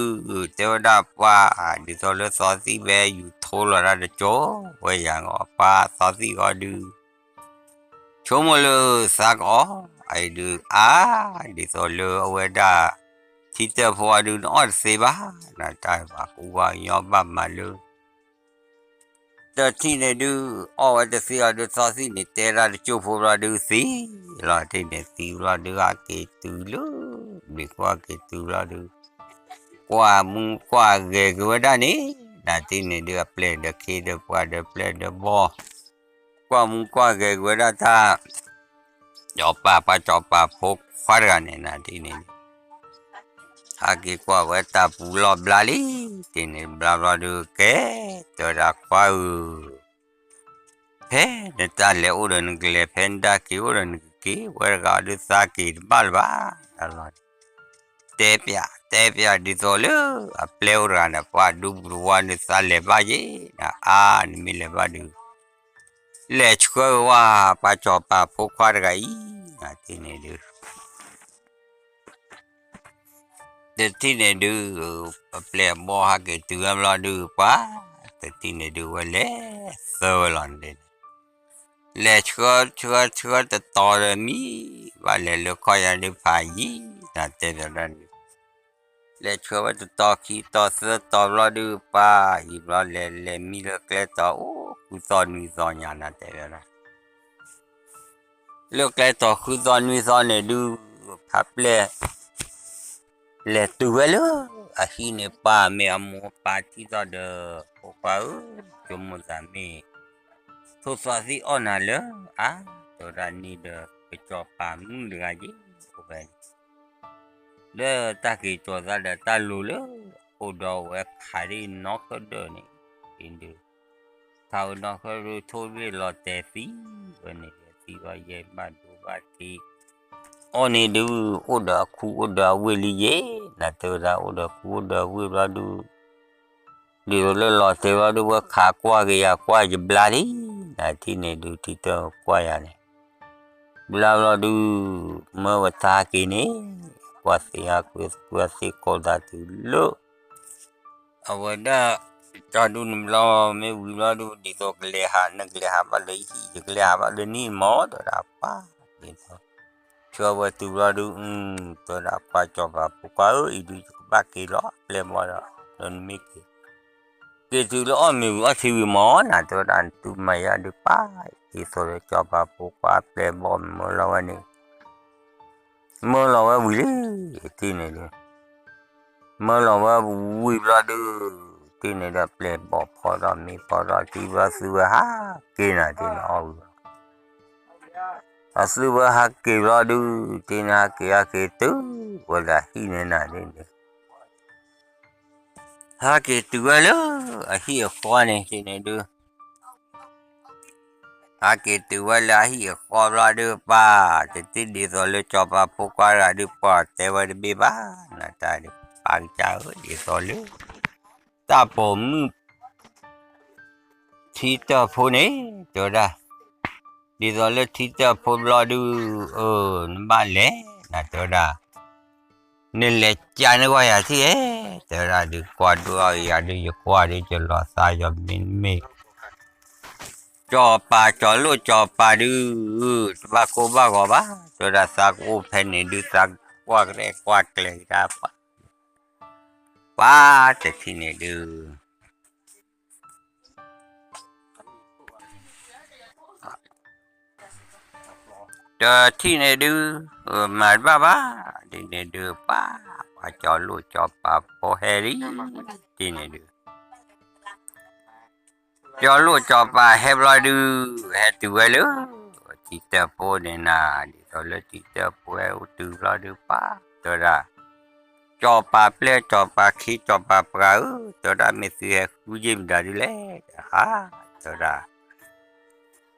တဲဝဲဒၣ်ပှၤ ဒ်သိးလၢသီသံၣ်ဘဲယူၤထိလီၤတၢ်တကၠိဝဲယၤဂီၢ် ပှၤသီသံၣ်ဂီၢ်ဒုး ဆိကမိၣ်လၢသးကအီၣ် အအံၤဒုးအါ ဒ်သိးလၢအဝဲဒၣ် ထံတၢၣ်ဖိအီၤဒုး နအီၣ်တသ့ဘၣ် နတၢ်ဘၣ်ကူဘၣ်ညီဘၣ်မၤလၢ တထံၣ်န့ၣ်ဒုး အီၣ်ဝဲတသ့အီၤဒုး သီသံၣ်န့ၣ် တဲတၢ်တကၠိၢ်ဖိဘျီဒုးသံလီၤ တထံၣ်န့ၣ်သံဘျီဒုး ဟးက့ၤတုၤလၢ ဘျံးခိၣ်ဟဲက့ၤတုၤဘျီဒုး ကွၢ်မူကွၢ်ဂဲၤက့ၤဝဲဒၣ်န့ၣ် နၤ တထံၣ်န့ၣ်ဒုး အပျဲၢ်ဒီးခ့ဒီးပှၤဒီးပျဲၢ်ဒီးဘီၣ် ကွၢ်မူကွၢ်ဂဲၤက့ၤဝဲဒၣ်တၢ် ကၠီၤပၤပှၤကၠီၤပၤဖိခွါတဂၤန့ၣ် နၤ တထံၣ်န့ၣ်ဒုး ဟဲက့ၤကွၢ်ဝဲတၢ်ပူၤလီၢ်ဘျါလံ, တ့ၢ်န့ၣ်ဘျါဘျီဒုးကဲ, တဲဝဲဒၣ်ခွါဧၢ, ဖဲနတၢ်လဲၤအိၣ်ဒီးနကလဲၤ ဖဲနတၢ်က့ၤအိၣ်ဒီးနကက့ၤ, ဝဲတဂၤဒုးသးက့ၤတဘၣ်လၢၤဘၣ်, တဲပျး တဲပျးဒ်သိးလၢအပျဲၢ်အိၣ်တဂၤန့ၣ် ပှၤဒူပူၤတဝါန့ၣ် သးလဲၤဘၣ်ယဲ, အါ နမ့ၢ်လဲၤဘၣ်ဒုး လဲၤဆှၢဝဲပှၤစီၤပၤဖိခွါတဂၤအံၤ, နတ့ၢ်န့ၣ်ဒုး တထံၣ်န့ၣ်ဒုး အပျဲၢ်အဘီၣ်ဟဲက့ၤတုၤဝဲဘျီဒုးပှၤ, တထံၣ်န့ၣ်ဒုးဝဲလဲၤသၢဝဲလီၤန့ၣ်, လဲၤဆှၢဆှၢဆှၢတတီၤဒီးမံ, ဘၣ်လဲၤလၢခီၣ်ယါဒုးဖးယံၤ နတဲဘၣ်ဒၣ်န့ၣ်, လဲၤဆှၢဝဲတတီၤခံတီၤသၢတီၤဘျီဒုးပှၤ, ယံၤဘျီလဲၤလဲၤမံလၢကျဲတီၤအိၣ်ဃုသီနွံသီညါ နတဲဘၣ်ဒၣ် လၢကျဲတီၤဃုသီနွံသီန့ၣ်ဒုး ဖးပျဲၢ် လဲၤတုၤဝဲလၢအဟံၣ်န့ၣ်ပှၤ, မ့ၢ်အမိၢ်အပၢ်ထံၣ်သီၣ်ဒီး ဖိခွါဧၢ, ဆိကမိၣ်သးမ့ၢ် ထိၣ်သီသံၣ်အီၣ်နၤလၢ အါ, တဲဝဲဒၣ်န့ၣ်ဒီး ပစီၤပၤမုၣ်တဂၤယ့ၣ် အိၣ်ဖဲန့ၣ် လၢတၢ်က့ၤကၠီၤသးဒီးတၢ်လိၤလၢ အိၣ်ဒီးဝဲခးဒ်နီၢ်ကဒၢၣ်န့ၣ်, ဒ် ခးဝဲနီၢ်ကဒၢၣ်ထိၣ်ရ့ၣ်လီၤတဲာ်သံဝဲန့ၣ်, သံဝဲယဲၢ်ဘၣ်ဒိဘၣ်ထံး, အီၣ်န့ၣ်ဒုး အိၣ်ဒီးအခူအိၣ်ဒီးအဝ့ၢ်လံယဲၣ်, နတဲဝဲဒၣ်အိၣ်ဒီးအခူအိၣ်ဒီးအဝ့ၢ်ဘျီဒုး ဒ်သိးလၢလီၤတဲာ်ဘျီဒုး ဝဲခးကွၢ်က့ၤယၤကွၢ်ယဘျါလံ, နထံၣ်န့ၣ်ဒုး ထံတၢၢ်ကွၢ်ယၤန့ၣ်, ဘျါဘျီဒုး မၢဝဲတၢ်ဟဲက့ၤန့ၣ်, ကွၢ်သ့ဟဲကွၢ်သ့ကိးသးတုၤလၢ အဝဲဒၣ် ကၠီဒုးန့ၣ်ဘျီ မ့ၢ်ဝံၤဘျီဒုး ဒ်သိးကလဲၤဟး နကလဲၤဟးဘၣ်လၢဟံၣ် ယကလဲၤဟးဘၣ်လၢနံၣ်မၢ တဲဝဲဒၣ်ပှၤ, ဒ်သိး ဆှၢဝဲတုၤဘျီဒုး တဲဝဲဒၣ်ပှၤစီၤပၤဖိခွါဧၢ, အံၤဒုးယကဘၣ်က့ၤလီၤ အပျဲၢ်ဘီၣ်ဒီး ဒီးနမ့ၢ်က့ၤ က့ၤတုၤလၢအီၣ်မ့ၤဝံၤအီထံဝံၤမၢ နတဲဝဲဒၣ် နသုမၤယၤဒုးပှၤ, ဒ်သိးလၢစီၤပၤဖိခွါအပျဲၢ်ဘီၣ်မၢလီၤဝဲန့ၣ် မၢလီၤဝဲဝံၤလံ, တ့ၢ်န့ၣ်ဒုး မၢလီၤဝဲဝံၤဘျီဒုး တ့ၢ်န့ၣ်ဒီး ပျဲၢ်ဘီၣ်ဖီထီၣ်မ့ၤဖီထီၣ်ထံဘျီ သုဝဲဟးက့ၤနၤ တ့ၢ်န့ၣ်အီၣ်ဝံၤ အသုဝဲဟးက့ၤဘျီဒုး တ့ၢ်န့ၣ်ဟးက့ၤဟဲက့ၤတုၤ ဝဲဒၣ်ဟံၣ်န့ၣ်နၤန့ၣ် ဟဲက့ၤတုၤဝဲလၢ အဟံၣ်အဃီန့ၣ် တ့ၢ်န့ၣ်ဒုး ဟဲက့ၤတုၤဝဲလၢအဟံၣ်အဃီဘျီဒုးပှၤ, တထံၣ်ဒ်သိးလၢစီၤပၤဖိခွါတဂၤဒုးပှၤတဲဝဲတဘ့ၣ်ဘၣ်, နတၢ်ဒုးပာ်ကစၢ်ဧၢ ဒ်သိးလၢ တၢ်ပိာ်မုၣ် ထံတၢၢ်ဖိန့ၣ် တဲဝဲဒၣ်, ဒ်သိးလၢထံတၢၢ်ဖိဘျီဒုး အၢ နဘၣ်လဲၤ နတဲဝဲဒၣ် နလဲၤကၢန့ၢ်ဝဲယၤထံၣ်ဧဲ, တဲဝဲဒၣ်ဒုး ကွၢ်ဒိၣ်အီၤယၤဒုး ယကွၢ်ဒုး ယလီၤသးယမ့မ့ၢ် စီၤပၤစီၤလိၣ်စီၤပၤဒုး တဘၣ်ကိၢ်ဘၣ်ဂီၤဘၣ်, တဲဝဲဒၣ်သးကအိၣ်ဖဲန့ၣ်ဒုး သးကွၢ်ကရဲကွၢ်ကျဲၤကဒါပှၤ, ပှၤတထံၣ်န့ၣ်ဒုး တထံၣ်န့ၣ်ဒုး မၤတဘၣ်ဘၣ်, ဒ်န့ၣ်ဒုးပှၤ, ပှၤစီၤလိၣ်စီၤပၤဖိဟဲလံ, ဒ်န့ၣ်ဒုး စီၤလိၣ်စီၤပၤဟဲဘျီဒုး ဟဲတုၤဝဲလၢ ထံတၢၢ်ဖိန့ၣ်နၤ, ဒ်သိးလၢထံတၢၢ်ဖိဟဲအိၣ်တုၤဘျီဒုးပှၤ, တဲဝဲဒၣ် စီၤပၤပျဲၢ်စီၤပၤခံစီၤပၤပှၤဧၢ, တဲဝဲဒၣ်မ့ၢ်သုဟဲဃုယ့ၢ်မတၤဒုးလဲၣ်, အါ, တဲဝဲဒၣ်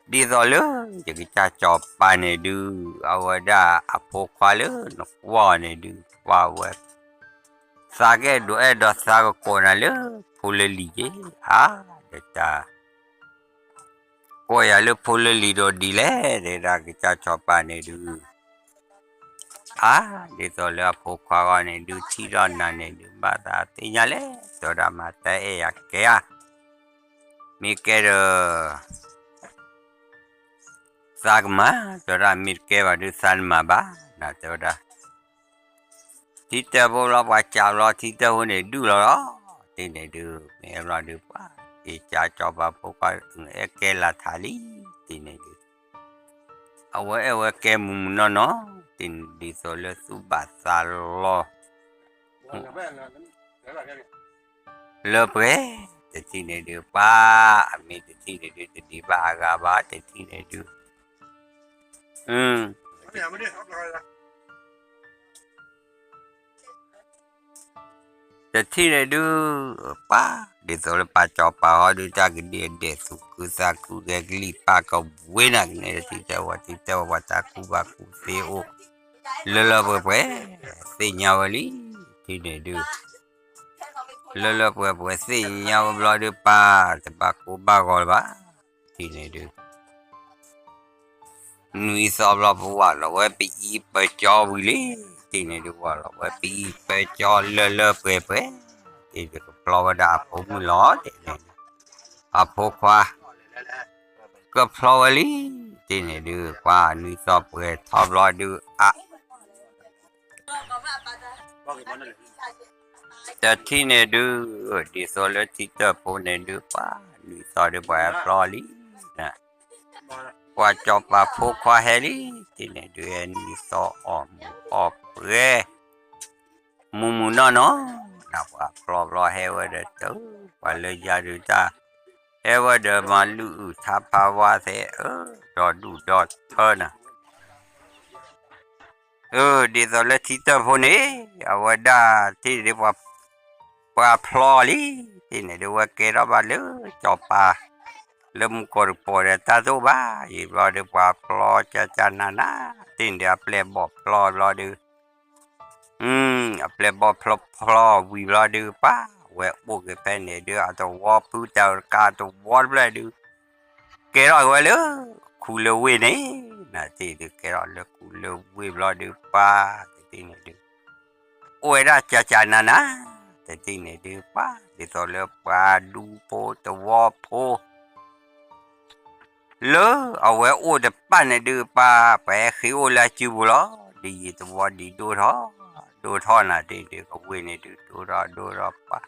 ဒ်သိးလၢ ယကစၢ်စီၤပၤန့ၣ်ဒုး အဝဲဒၣ်အဖိခွါလၢနကွၢ်အီၤန့ၣ်ဒုး ကွၢ်ဝဲ သးကအဲၣ်ဒိးအဲၣ်ဒိးသးကကိးနၤလၢဖိလၢလံၤက့ၤ, အါ, ဒီးတၢ် ကိးယၤလၢဖိလၢလံၤဒီးဒ်လဲၣ်, တဲဒၣ်ကစၢ်စီၤပၤန့ၣ်ဒုး အါ, ဒ်သိးလၢအဖိခွါဂီၢ်န့ၣ်ဒုး ထံၣ်ထီၣ်နၤန့ၣ်ဒုး ဘၣ်သးသ့ၣ်ညါလဲၣ်, တဲဝဲဒၣ်မၤတၢ်အဲၣ်ယၤကဲဧါ, မ့ၢ်ကဲဒီး သးကမၤ, တဲဝဲဒၣ်မ့ၢ်တကဲဘၣ်ဒုးသးနမၤဘၣ်, နတဲဝဲဒၣ် ထံတၢၢ်ဖိဘျီပှၤကးဘျီထံတၢၢ်ဖိန့ၣ်ဒုးလီၤလီၤ, တ့ၢ်န့ၣ်ဒုး မ့ၢ်ဘျီဒုးပှၤ က့ၤကးစီၤပၤဖိခွါ အဲၣ်ကဲလၢထးလံ, တ့ၢ်န့ၣ်ဒုး အဝဲအဲၣ်ဝဲကဲမုၢ်မုၢ်နီၢ်နီၢ်, တ့ၢ်န့ၣ်ဒ်သိးလၢသူၣ်ဘၣ်သးလီၤ လၢပှဲၤ, တထံၣ်န့ၣ်ဒုးပှၤ, အမ့ၢ်တထံၣ်န့ၣ်ဒုး တဒံးဘၣ်အဂၤဘၣ်, တထံၣ်န့ၣ်ဒုး, အၢ တထံၣ် တထံၣ်န့ၣ်ဒုး ပၢ် ဒ်သိးလၢပၢ်ကၠီပၢ်ဟီဒုး တၢ်ကဒံအဒဲးသူၣ်ခုသးခု ဂဲၤကလံၣ်ပၢ်ကဝ့ၤနၤကန့ၣ် ထံၣ်တၢ်ဝဲ ထံၣ်တၢ်ဝဲ ပှၤတၢ်ကူၣ်ဘၣ်ကူၣ်သ့အိၣ် လၢလၢပှဲၤပှဲၤ သ့ၣ်ညါဝဲလံ ထံၣ်န့ၣ်ဒုး လၢလၢပှဲၤပှဲၤသ့ၣ်ညါဝဲဘျီဒုး ပၢ် တဘၣ်ကိၢ်ဘၣ်ဂီၤလၢၤဘၣ် ထံၣ်န့ၣ်ဒုး နွံသီဘျီ ပဝဲလီၤဝဲပအံၤပၢကၠီဝံၤလံ ထံၣ်န့ၣ်ဒုး ဝဲလီၤဝဲပအံၤပၢကၠီလၢလၢပှဲၤပှဲၤ ထံၣ်ဒုး ကဖျီဝဲဒၣ်အဖိမုၣ်လီၤ ထံၣ်န့ၣ်ဒုး အဖိခွါ ကဖျီဝဲလံ ထံၣ်န့ၣ်ဒုး ပှၤနွံသီပှဲၤထီဘျီဒုး အ တထံၣ်န့ၣ်ဒုး ဒ်သိးလၢထံတၢၢ်ဖိန့ၣ်ဒုး ပှၤနွံသီဒုး ပှၤဟဲဖျီလံ ပှၤကၠီပၤဖိခွါဟဲလံ ထံၣ်န့ၣ်ဒုး ဟဲနွံသီအီၣ်မူၤအီၣ်ပှဲၤ မူၤမူၤနီၢ်နီၢ် နပှၤဖျီဘျီဟဲဝဲဒီးတၢ် ပှၤလၢယၤဒုးတၢ် ဟဲဝဲဒီးမၤလုၢ်အုၣ်ထါဖးဝါသဲး အၢ ဒီဒူၣ်ဒီထၢနၤ အၢ ဒ်သိးလၢထံတၢၢ်ဖိန့ၣ် အဝဲဒၣ်ထံၣ်န့ၣ်ဒုး ပှၤဖျီလံ ထံၣ်န့ၣ်ဒုး ဝဲကဲထီၣ်ဘၣ်လၢကၠီပၤ လၢမူကီၢ်တကပီၤဒီးတၢ်တအိၣ်ဘၣ် ယံာ်ဘျီဒုး ပှၤဖျီကၠၢကၠၢနးနး ထံၣ်န့ၣ်ဒုး အပျဲၢ်ဘီၣ်ဖျီဘျီဒုး အပျဲၢ်ဘီၣ်ဖျီဖျီဝံၤဘျီဒုး ပှၤဝဲအိၣ်က့ၤဖဲန့ၣ်ဒုး အသဝီဖုတၢ်တကးသဝီတဖျၢၣ်ဒုး ကဲထီၣ်ဝဲလၢ ခူလၢဝ့ၢ်န့ၣ် နထံၣ်ဒုး ကဲထီၣ်လၢခူလၢဝ့ၢ်ဘျီဒုး ပှၤတထံၣ်န့ၣ်ဒုး အိၣ်ဝဲဒၣ်ကၠၢကၠၢနးနး တထံၣ်န့ၣ်ဒုး ပှၤဒ်သိးလၢပှၤဒူဖိသဝီဖိ လၢအဝဲအိၣ်တဖၣ်န့ၣ်ဒုး ပှၤ ပှၤဟဲဃ့အိၣ်လၢအစုပူၤလီၤ. ဒ်ယံာ်သဝီဒံးဒိၣ်ထီၣ် ဒိၣ်ထီၣ်နၤ တထံၣ်န့ၣ်ဒုး ကဝ့ၢ်န့ၣ်ဒုး ဒိၣ်ထီၣ်ဒိၣ်ထီၣ်ပှၤ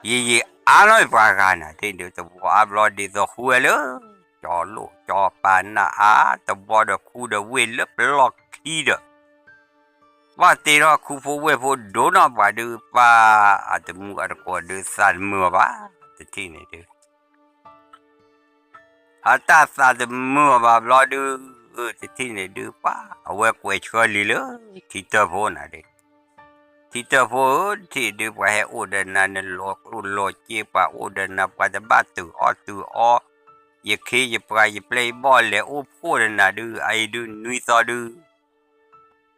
ယံာ်ယံာ်အါလီၤ ပှၤဂၤနၤ တထံၣ်န့ၣ်ဒုး သဝီအါဘျီဒ်သိးဃူဝဲလၢ ကၠီလိၣ်ကၠီပၤနၢ်အါ သဝီဒီးခူဒီးဝ့ၢ်လၢပလီၢ်ခံဒီး ပှၤတ့ထီၣ်ခူဖိဝ့ၢ်ဖိဒိၣ်နီၢ်ပှၤဒုး ပှၤအတမူအတကိးဒုး သးတမုာ်အီၤဘၣ် တထံၣ်န့ၣ်ဒုး အတၢ်သးတမုာ်အီၤဘၣ်ဘျီဒုး တထံၣ်န့ၣ်ဒုး ပှၤအဝဲကွဲးဆှၢလံလၢ ထံတၢၢ်ဖိနၤဒုး ထံတၢၢ်ဖိဧၢ တထံၣ်ဒုး ပှၤဟဲအိၣ်ဒီးနၤ နလီၤကျိၣ်လီၤစ့ ပှၤအိၣ်ဒီးနၤ ပှၤတဘၣ်တုၤအီၣ်တုၤအီ ယခ့ယပှၤ ယပျဲၢ်ယဘီၣ်လဲၤအိၣ်ဖှိၣ်ဒီးနၤဒုး အအံၤဒုးနွံသီဒုး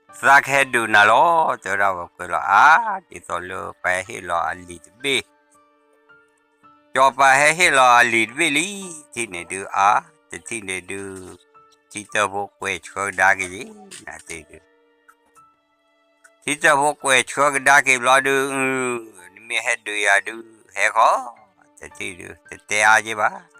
သးကဟဲဒုးနၤလီၤ တဲဝဲဒၣ်ဝဲကွဲးလီၤအါ ဒ်သိးလၢပှၤဟဲဟ့ၣ်လီၤအလံာ်တဘ့ၣ် ကၠီၤပၤဟဲဟ့ၣ်လီၤအလံာ်တဘ့ၣ်လံ တထံၣ်န့ၣ်ဒုးအါ တထံၣ်န့ၣ်ဒုး ထံတၢၢ်ဖိကွဲးဆှၢကဒါက့ၤယဲ နၤတထံၣ်ဒုး ထံတၢၢ်ဖိကွဲးဆှၢကဒါက့ၤဘျီဒုး နမ့ၢ်ဟဲဒုးယၤဒုး ဟဲဃီ တထံၣ်ဒုး တတဲအါက့ၤဘၣ်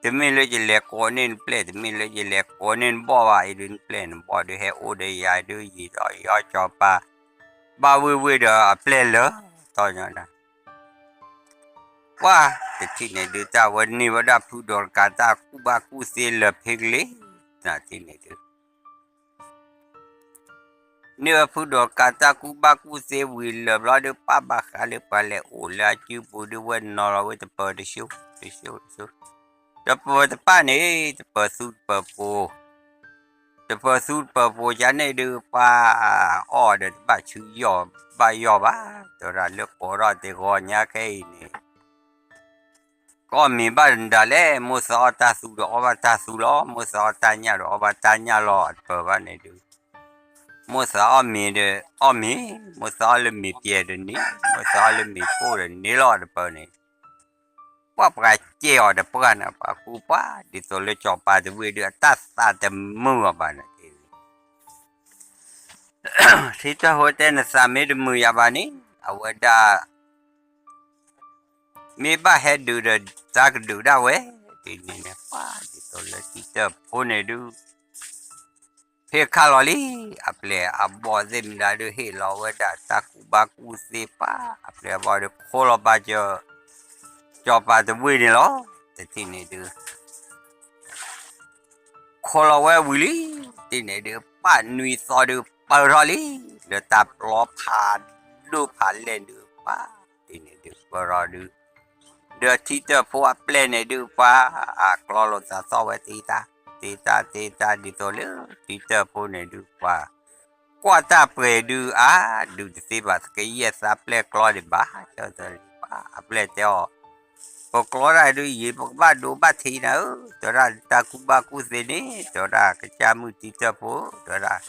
တမ့ၢ်လၢယလဲၤကိးန့ၢ်နပျဲၢ် တမ့ၢ်လၢယလဲၤကိးန့ၢ်နဘီၣ်ဘၣ် အံၤဒုး နပျဲၢ်နဘီၣ်ဒုး ဟဲအိၣ်ဒီးယၤဒုး ယံာ်ဒီးယီကၠီၤပၤ ဘၣ်ဝ့ၢ်ဝ့ၢ်ဒီးအပျဲၢ်လၢ တီညီနၤ ပှၤ တထံၣ်န့ၣ်ဒုး တၢ်ဝဲန့ၢ်ဝဲဒၣ်ဖုဒီးတကးတၢ်ကူၣ်ဘၣ်ကူၣ်သ့လၢာ်ဖဲကလ့ နထံၣ်န့ၣ်ဒုး န့ၢ်ဝဲဖုဒီးတကးတၢ်ကူၣ်ဘၣ်ကူၣ်သ့ဝံၤလၢာ်ဘျီဒုး ပၢ်ဘၣ်ဃးလၢပှၤလဲၤအိၣ်လၢအစုပူၤဒုး ဝဲနီၤလီၤဝဲတပၢၤတဆူ တဆူ တဆူ တပၢၤတဖၣ်န့ၣ် တပၢၤသူတပၢၤပိၤ တပၢၤသူတပၢၤပိၤယါန့ၣ်ဒုး ပှၤအီၣ်ဒီးတဘၣ်ဆူယီၢ်ဘၣ်ယီၢ်ဘၣ် တဲဝဲဒၣ်လၢကိးထီၣ်တ့ၢ်ဂီၤညါခဲအံၤန့ၣ် ကအီၣ်မ့ၤဘၣ်ဒၣ်လဲၣ် မိၢ်သးအီၣ်တၢ်သူဒီးအီၣ်ဘၣ်တၢ်သူလီၤ မိၢ်သးအီၣ်တၢ်ညၣ်ဒီးအီၣ်ဘၣ်တၢ်ညၣ်လီၤ တပၢၤဘၣ်န့ၣ်ဒုး မိၢ်သးအီၣ်မ့ၤဒီးအီၣ်မ့ၤ မိၢ်သးအီၣ်လၢမ့ၤပျဲၤဒီးန့ၢ် မိၢ်သးအီၣ်လၢမ့ၤကိၣ်ဒီးန့ၢ်လီၤ တပၢၤန့ၣ် ပှၤပှၤကဲအီၤတပှၢ်န့ၣ် ပှၤကူပှၢ် ဒ်သိးလၢကၠီၤပၤတဝ့ၢ်ဒုး အတၢ်သးတမုာ်အီၤဘၣ်န့ၣ် ထံတၢၢ်ဖိတဲ နသးမ့ၢ်တမုာ်ယၤဘၣ်န့ၣ် အဝဲဒၣ် မ့ၢ်ဘၣ်ဟဲဒုးဒီး သးကဒုးဒၣ်ဝဲ ဒ်န့ၣ်န့ၣ် ပှၤဒ်သိးလၢထံတၢၢ်ဖိန့ၣ်ဒုး ဟ့ၣ်ခါလီၤလံ အပျဲၢ်အဘီၣ်သ့ၣ်မတၤဒုး ဟ့ၣ်လီၤဝဲဒၣ်တၢ်ကူၣ်ဘၣ်ကူၣ်သ့ပှၤ အပျဲၢ်အဘီၣ်ဒုး ခိးလီၤပာ်စၢၤ ကၠီၤပၤတဝ့ၢ်န့ၣ်လီၤ တထံၣ်န့ၣ်ဒုး ခိးလီၤဝဲဝံၤလံ တထံၣ်န့ၣ်ဒုး ပှၤနွံသီဒုး ပၢၢ်ထီၣ်လံ လၢတၢ်ပျီဖးဒိၣ်ဖးလဲၢ်ဒုး ပှၤ တထံၣ်န့ၣ်ဒုး ပၢၢ်ထီၣ်ဒုး ဒီးထံတၢၢ်ဖိအပျဲၢ်န့ၣ်ဒုး ပှၤ အကျီလိာ်သးသီၣ်ဝဲသ့တၢ် သ့တၢ်သ့တၢ် ဒ်သိးလၢ ထံတၢၢ်ဖိန့ၣ်ဒုး ပှၤ ကွၢ်တၢ်ပှဲၤဒုး အါဒုးတသ့ဘၣ် သကယဲၢ်သးပျဲၢ်ကျီဒံးဘၣ် ကၠီသရံးပှၤ အပျဲၢ်တဲအီၤ, ပကျီတၢ်ဒုး ယံာ်ပကဘၣ်ဒိဘၣ်ထံးနၤဧၢ, တဲဝဲဒၣ် တၢ်ကူၣ်ဘၣ်ကူၣ်သ့န့ၣ် တဲဝဲဒၣ် ကစၢ်မုၢ်ထံတၢၢ်ဖိ တဲဝဲဒၣ်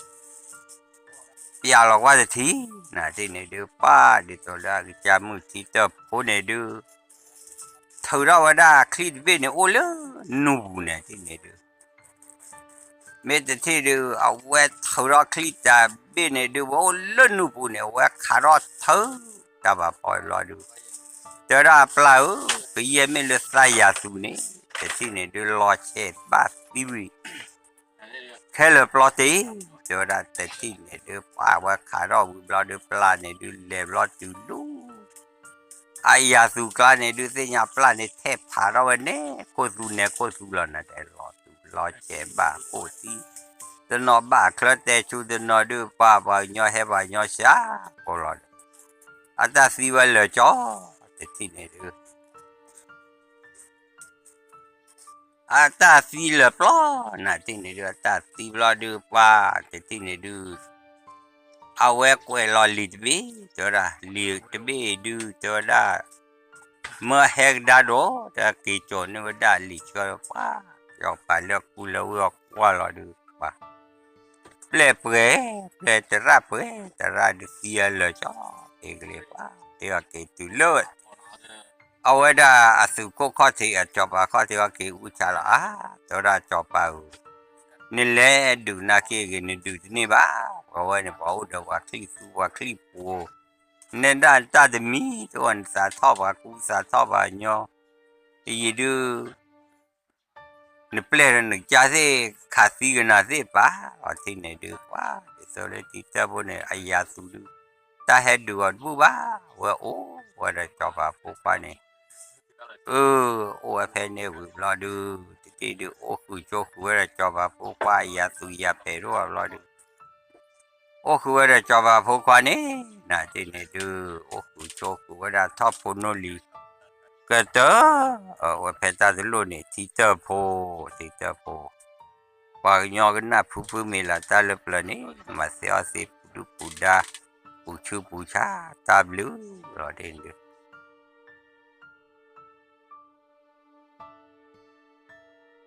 ပျဲလီၤကွၢ်တထံး နၤတထံၣ်န့ၣ်ဒုး ပှၤဒ်သိးဒီး ကစၢ်မုၢ်ထံတၢၢ်ဖိန့ၣ်ဒုး ထုးထီၣ်ဝဲဒၣ်ချံတဘ့ၣ်န့ၣ် အိၣ်လၢနူၢ်ပူၤန့ၣ် တထံၣ်န့ၣ်ဒုး မ့ၢ်တထံၣ်ဒုး အဝဲထုးထီၣ်ချံတဘ့ၣ်န့ၣ်ဒုး ဝဲအိၣ်လၢနူၢ်ပူၤန့ၣ် အဝဲခးထီၣ်ထုး တၢ်ဘၣ်ဖီဘျီဒုး တဲဝဲဒၣ်ပျဲဧၢ, ကယဲၢ်မ့ၢ်လၢသးယၤသူးန့ၣ် တထံၣ်န့ၣ်ဒုး လီၤဆဲးဘၣ်သံဝံၤ ခဲလၢာ်ပျီတ့ၢ် တဲဝဲဒၣ် တထံၣ်န့ၣ်ဒုး ပှၤဝဲခးထီၣ်ဝံၤဘျီဒုး ပျဲန့ၣ်ဒုး လဲၤဘျီတုၤလူ အယၤသူးကျါန့ၣ်ဒုး သ့ၣ်ညါပျဲန့ၣ် ထဲးဖးထီၣ်ဝဲန့ၣ် ခိၣ်သူနဲၣ်ခိၣ်သူလီၤနၤ တဲလီၤသူ လီၤဆဲးဘၣ်ခိၣ်သံ တနီၤဘၣ်ချၢတဲဆူ တနီၤဒုး ပှၤပှၤကညီဟဲပှၤကညီစှၤကိးလီၤဒီး အတၢ်သံဝဲလၢာ်ကၠီ တထံၣ်န့ၣ်ဒုး အတၢ်သံလၢာ်ပျီ နၤတထံၣ်န့ၣ်ဒုး အတၢ်သံဘျီဒုး ပှၤတထံၣ်န့ၣ်ဒုး အဝဲကွဲးလီၤလံာ်တဘ့ၣ် တဲဝဲဒၣ် လံာ်တဘ့ၣ်ဒုး တဲဝဲဒၣ် မၢဟဲကဒါဒီး တၢ်က့ၤကၠီၤန့ၢ်ဝဲဒၣ်လံာ်ဆှၢပှၤ စီၤပၤလၢကူလၢဝ့ၢ်အီၤကွၢ်လီၤဒုး ပှၤ ပျဲၢ်ပှဲၤ ပျဲၢ်တရၣ်ပှဲၤ တရၣ်ဒုးသံအလၢာ်ကၠီ က့ၤကလ့ပှၤ တ့ၢ်အီၤက့ၤတုၤလၢ အဝဲဒၣ်အသုးခိၣ်ခီၣ်ထံး အစီၤပၤခီၣ်ထံးအီၤက့ၤအူဆါလီၤ အါ တဲဝဲဒၣ်စီၤပၤဧၢ နလဲၤဒုးနာ်က့ဂ့ၤ နဒုးတန့ၢ်ဘၣ် ပှၤဝဲန့ၣ် ပှၤအိၣ်ဒီးပှၤချံၣ်သူ ပှၤချံၣ်ပူၤ နဲဒၣ်တၢ်တမံၤ တအိၣ်နသးထီၣ်ပှၤကူသးထီၣ်ပှၤညီ ယံာ်ဒုး နပျဲၢ်ဒီးနကစၢ်သ့ၣ် ခးသံကနၤသ့ၣ်ပာ်လီၤထံၣ်န့ၣ်ဒုး ပှၤ ဒ်သိးလၢထံတၢၢ်ဖိန့ၣ် အယၤသူးဒုး တၢ်ဟဲဒုးအီၤတဘူၣ်ဘၣ် ဝဲအိၣ်ဝဲဒီးစီၤပၤဖိခွါန့ၣ် အၢ အိၣ်ဝဲဖဲန့ၣ်ဝံၤဘျီဒုး တထံၣ်ဒုး အိၣ်ဃုာ်ဆိးဃုာ်ဝဲဒီးစီၤပၤဖိခွါ အယၤသူးယၤပဲာ်ဒိၣ်အဘျီဒုး အိၣ်ဃုာ်ဝဲဒီးစီၤပၤဖိခွါန့ၣ် နၤတထံၣ်န့ၣ်ဒုး အိၣ်ဃုာ်ဆိးဃုာ်ဝဲဒၣ်ထီၣ်ဖိနီၢ်လံၤ ကတၢၢ် အဝဲဖဲတၢ်တလိၣ်န့ၣ် ထံတၢၢ်ဖိ ထံတၢၢ်ဖိ ပှၤကညီကနၣ်ဖုဖုမ့ၢ်လၢတၢ်လၢပျၢၤန့ၣ် မၤသ့အီၣ်သ့ ပူၤဒုၣ်ပူၤဒါ ပူၤဆူပူၤဆါ တၢ်ဘျုးလီၤဒ်န့ၣ်ဒုး